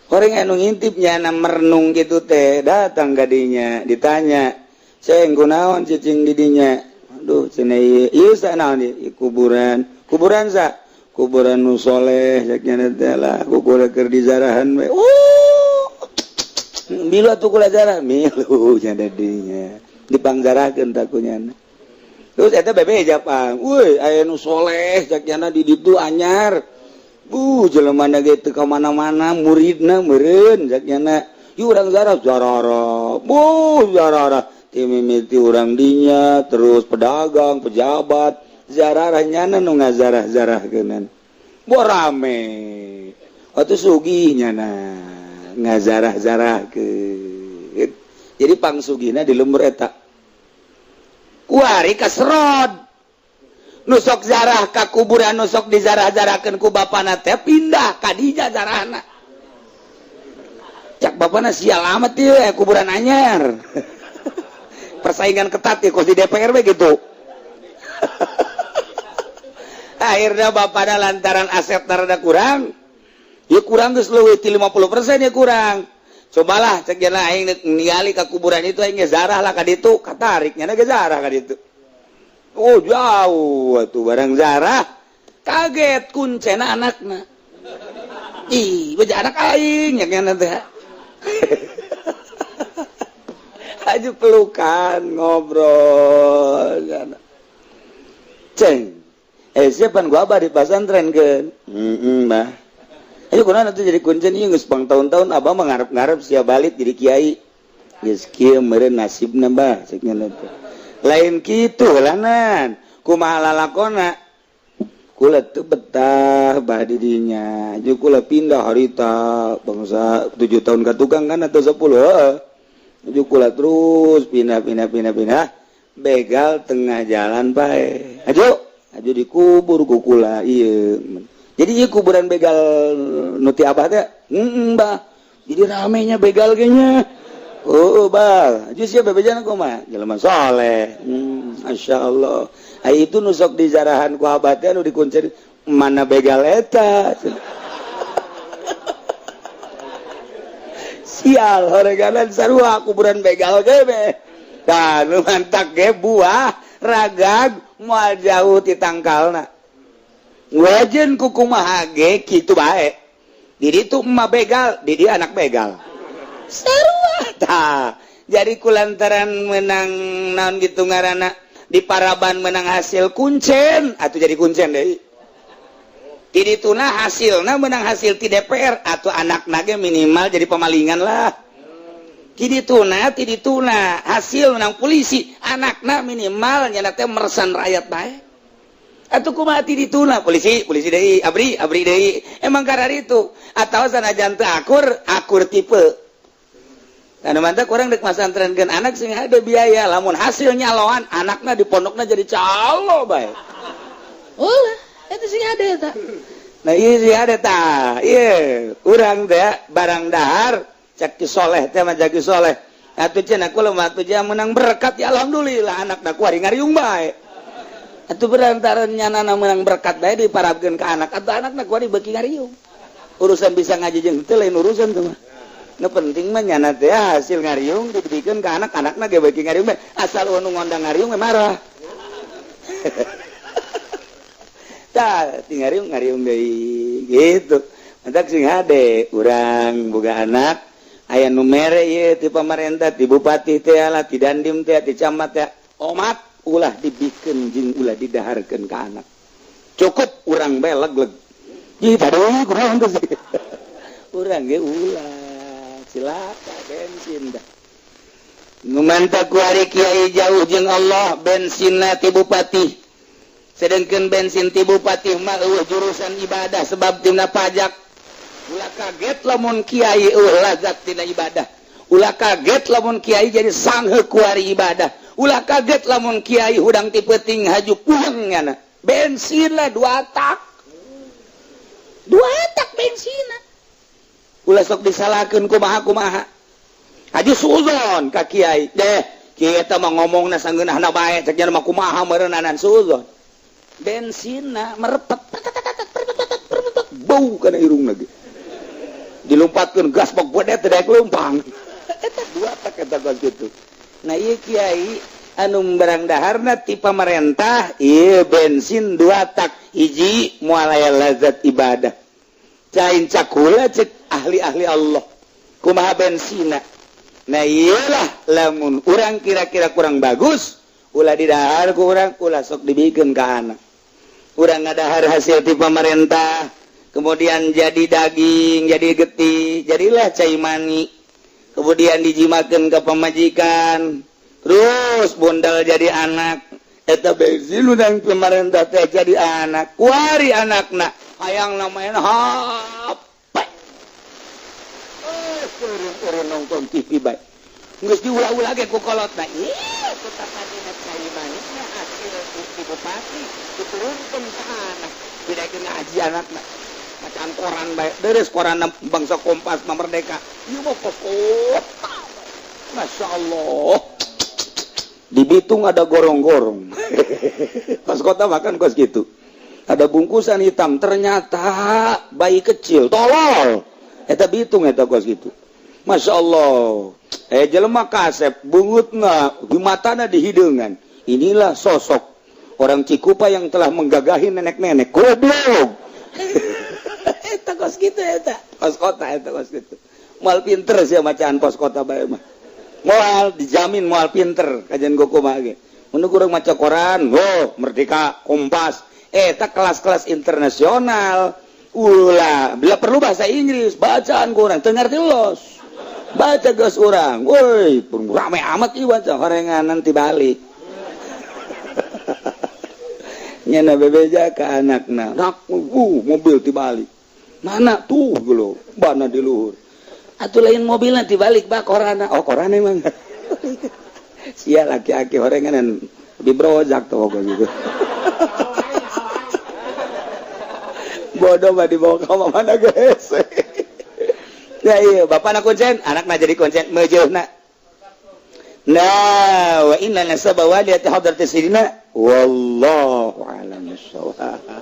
horeng aya nu ngintip nyana merenung gitu teh. Datang kadinya, ditanya, "Ceng, kunaon cicing didinya?" "Aduh," cenah, "ieu ieu sa naon ieu?" "Kuburan." "Kuburan sa?" "Kuburan nu soleh," cek nyana teh. "Lah, kuburan keur dizarahan we." "Oh, milu atuh kula jarah." Milu nya dinya, dipangjarahkeun tah ku nyana. Terus eta bebeja pang, "Woi, aya nu soleh," cek nyana, "di ditu anyar. Bu, jelema na ge teu ka mana-mana muridna meureun," cek nyana. "Yuk urang zarah." Zarara, bu zarara ti mimiti urang dinya, terus pedagang, pejabat zararah, nyana nu ngazarah-zarahkeunan. Bo rame waktu sugih nyana ngazarah-zarah ke. Jadi pangsugihna di lembur eta. Kuari kaserod, nusok zarah ka kuburan, nusok dizarah-zarahkeun ku bapana teh pindah ka dinya zarahna. Cak bapana, "Sial amat ieu, kuburan anyar." Persaingan ketat ya, kos di DPR we gitu. Akhirnya bapana lantaran aset rada kurang ya, kurang geus leuwih ti 50% ya kurang. Cobalah cek jana aing ningali ka kuburan itu, aing ge zarah lah ka ditu, katarik nya ge zarah ka ditu. Oh, jauh atuh barang zarah. Kaget kuncena anakna. Ih, beja anak aing nya nya teh. Aju pelukan ngobrol. Ceng. Eh, siapa gua abah di pesantren kan? Heeh, bah. Ayo kunaon atuh jadi kuncen ieu, geus pang tahun-tahun abah mah ngarep-ngarep sia balik jadi kiai. Geus kieu meureun nasibna, bah, cek nya teh. Lain kitu lanan. Kumaha lalakona? Kula teu betah bah di dinya. Jeung kula pindah harita bangsa 7 tahun ka tukang kan atau 10, heeh. Jeung kula terus pindah pindah pindah pindah, begal tengah jalan bae. Ayo, ayo dikubur ku kula ieu. Jadi ieu kuburan begal nu ti abah teh, heeh, bah. Jadi ramenya begal kayaknya. Oh, bah. Aju sia bebejana kumaha? Jelema soleh. Masya Allah. Ai itu nu sok dijarahan ku abah teh nu dikuncen mana begal eta. Sial, horeganan sarua kuburan begal ge be. Tah, nu mantak ge buah ragag moal jauh ti tangkalna. Wajen ku kumaha ge kitu bae. Di ditu emak begal, di dia anak begal. Sarua tah. Jadi kulantaran menang naon gitu ngaranna di paraban menang hasil kuncen atau jadi kuncen deui. Di dituna hasilna menang hasil ti DPR atau anak nage minimal jadi pemalingan lah. Ti dituna, ti dituna hasil menang polisi, anakna minimal nyana teh mersan rakyat bae. Atuh kumaha ti dituna polisi, polisi deui, abri, abri deui. Emang kararitu atau sanajan teu akur, akur tipe. Karena mantap kurang dek masantrenkeun anak sing ada biaya, lamun hasil nyaloan anakna di pondokna jadi calo bae. Ulah, itu sing ada eta. Nah, iya sih ada tah. Iya, urang teh barang dahar cek ki soleh teh mah cek ki soleh. Atuh cenah kula mah atuh menang berkat ya alhamdulillah anakna kuari ngariung bae. Atuh berantaran nyanana menang berkat bae diparabkeun ka anak, atuh anakna kuari beuki ngariung. Urusan bisa ngaji jeung teu lain urusan tuh mah. Nu penting mah nyana teh hasil ngariung dibikeun ka anak, anakna ge beuki ngariung bae. Asal nu ngondang ngariung mah marah. Tah, ti ngariung ngariung deui gitu. Mantak sing hade urang boga anak aya nu mere ieu ti pamarentah, ti bupati teh lah, ti dandim teh, ti camat teh. Omat ulah dibikeun jeung ulah didaharkeun ka anak. Cukup urang bae leg-leg. Ih, tadi kurang tuh. Urang ge ulah cilaka bensin dah. Nu mantak ku ari kiai jauh jeung Allah bensinna ti bupati. Sedangkan bensin ti bupati mah eueuh jurusan ibadah sebab tina pajak. Ulah kaget lamun kiai eueuh lazat tina ibadah. Ulah kaget lamun kiai jadi sanghe ku ari ibadah. Ulah kaget lamun kiai hudang ti peuting haju puyeng nyana. Bensin lah 2 tak. 2 tak bensinna. Ulah sok disalahkeun kumaha-kumaha. Haji suuzon ka kiai. Deh, kiai eta mah ngomongna sangeunahna bae cek nya mah kumaha meureunanan suuzon. Bensinna merepet bau kana irung lagi. Dilumpatkeun gas bok bodet teh daek lumpang. Eta 2 tak eta gas kitu. Nah ieu kiai anu barang daharna ti pamarentah ieu bensin 2 tak hiji moal aya lazat ibadah. Cain cakula cek ahli-ahli Allah. Kumaha bensina. Nah iyalah lamun urang kira-kira kurang bagus ulah didahar ku urang, ulah sok dibikeun ka anak. Urang ngadahar hasil ti pamarentah, kemudian jadi daging, jadi getih, jadilah cai mani. Kemudian dijimakeun ke pamajikan, terus bondal jadi anak. Eta bensin urang pemerintah teh jadi anak, kuari anakna hayang main HP. Seureun nonton TV bae. Geus diulah-ulah ge ku kolotna. Ih, ku tapadina cai manisna hasil ti bupati diturunkeun ka anak. Didaekeun ngaji anakna. Bacaan koran bae. Deres koran bangsa Kompas mah Merdeka. Ieu mah pos kota. Masya Allah. Di Bitung ada gorong-gorong. Pos kota makan kos gitu. Ada bungkusan hitam, ternyata bayi kecil, tolol. Eta Bitung eta kos gitu. Masya Allah, jelema kasep, bungutna di matana di hideungan. Inilah sosok orang Cikupa yang telah menggagahi nenek-nenek. Goblok. Eta kos kitu, eta kos kota, eta kos kitu. Moal pinter sih bacaan pos kota bae mah. Moal, dijamin moal pinter. Kajian gua kumaha ge mun kurang maca koran. Oh, Merdeka, Kompas, eta kelas-kelas internasional. Ulah, bila perlu bahasa Inggris bacaan kurang teu ngarti, los baca geus urang. Woi, rame amat ieu baca horengan nanti balik. Nyana bebeja ke anakna, nak, mobil dibalik mana tuh gitu, bana di luhur atuh. Lain mobilnya dibalik, bak korana. Oh, koran emang sia laki-laki horengan di brojak tuh gitu. Bodoh mah dibawa ke mana, guys? Ya iya, bapak nak kuncen, anak nak jadi kuncen mejeuhna. Nah, wa inna nasaba waliyati hadrati sayyidina, wallahu a'lam bissawab.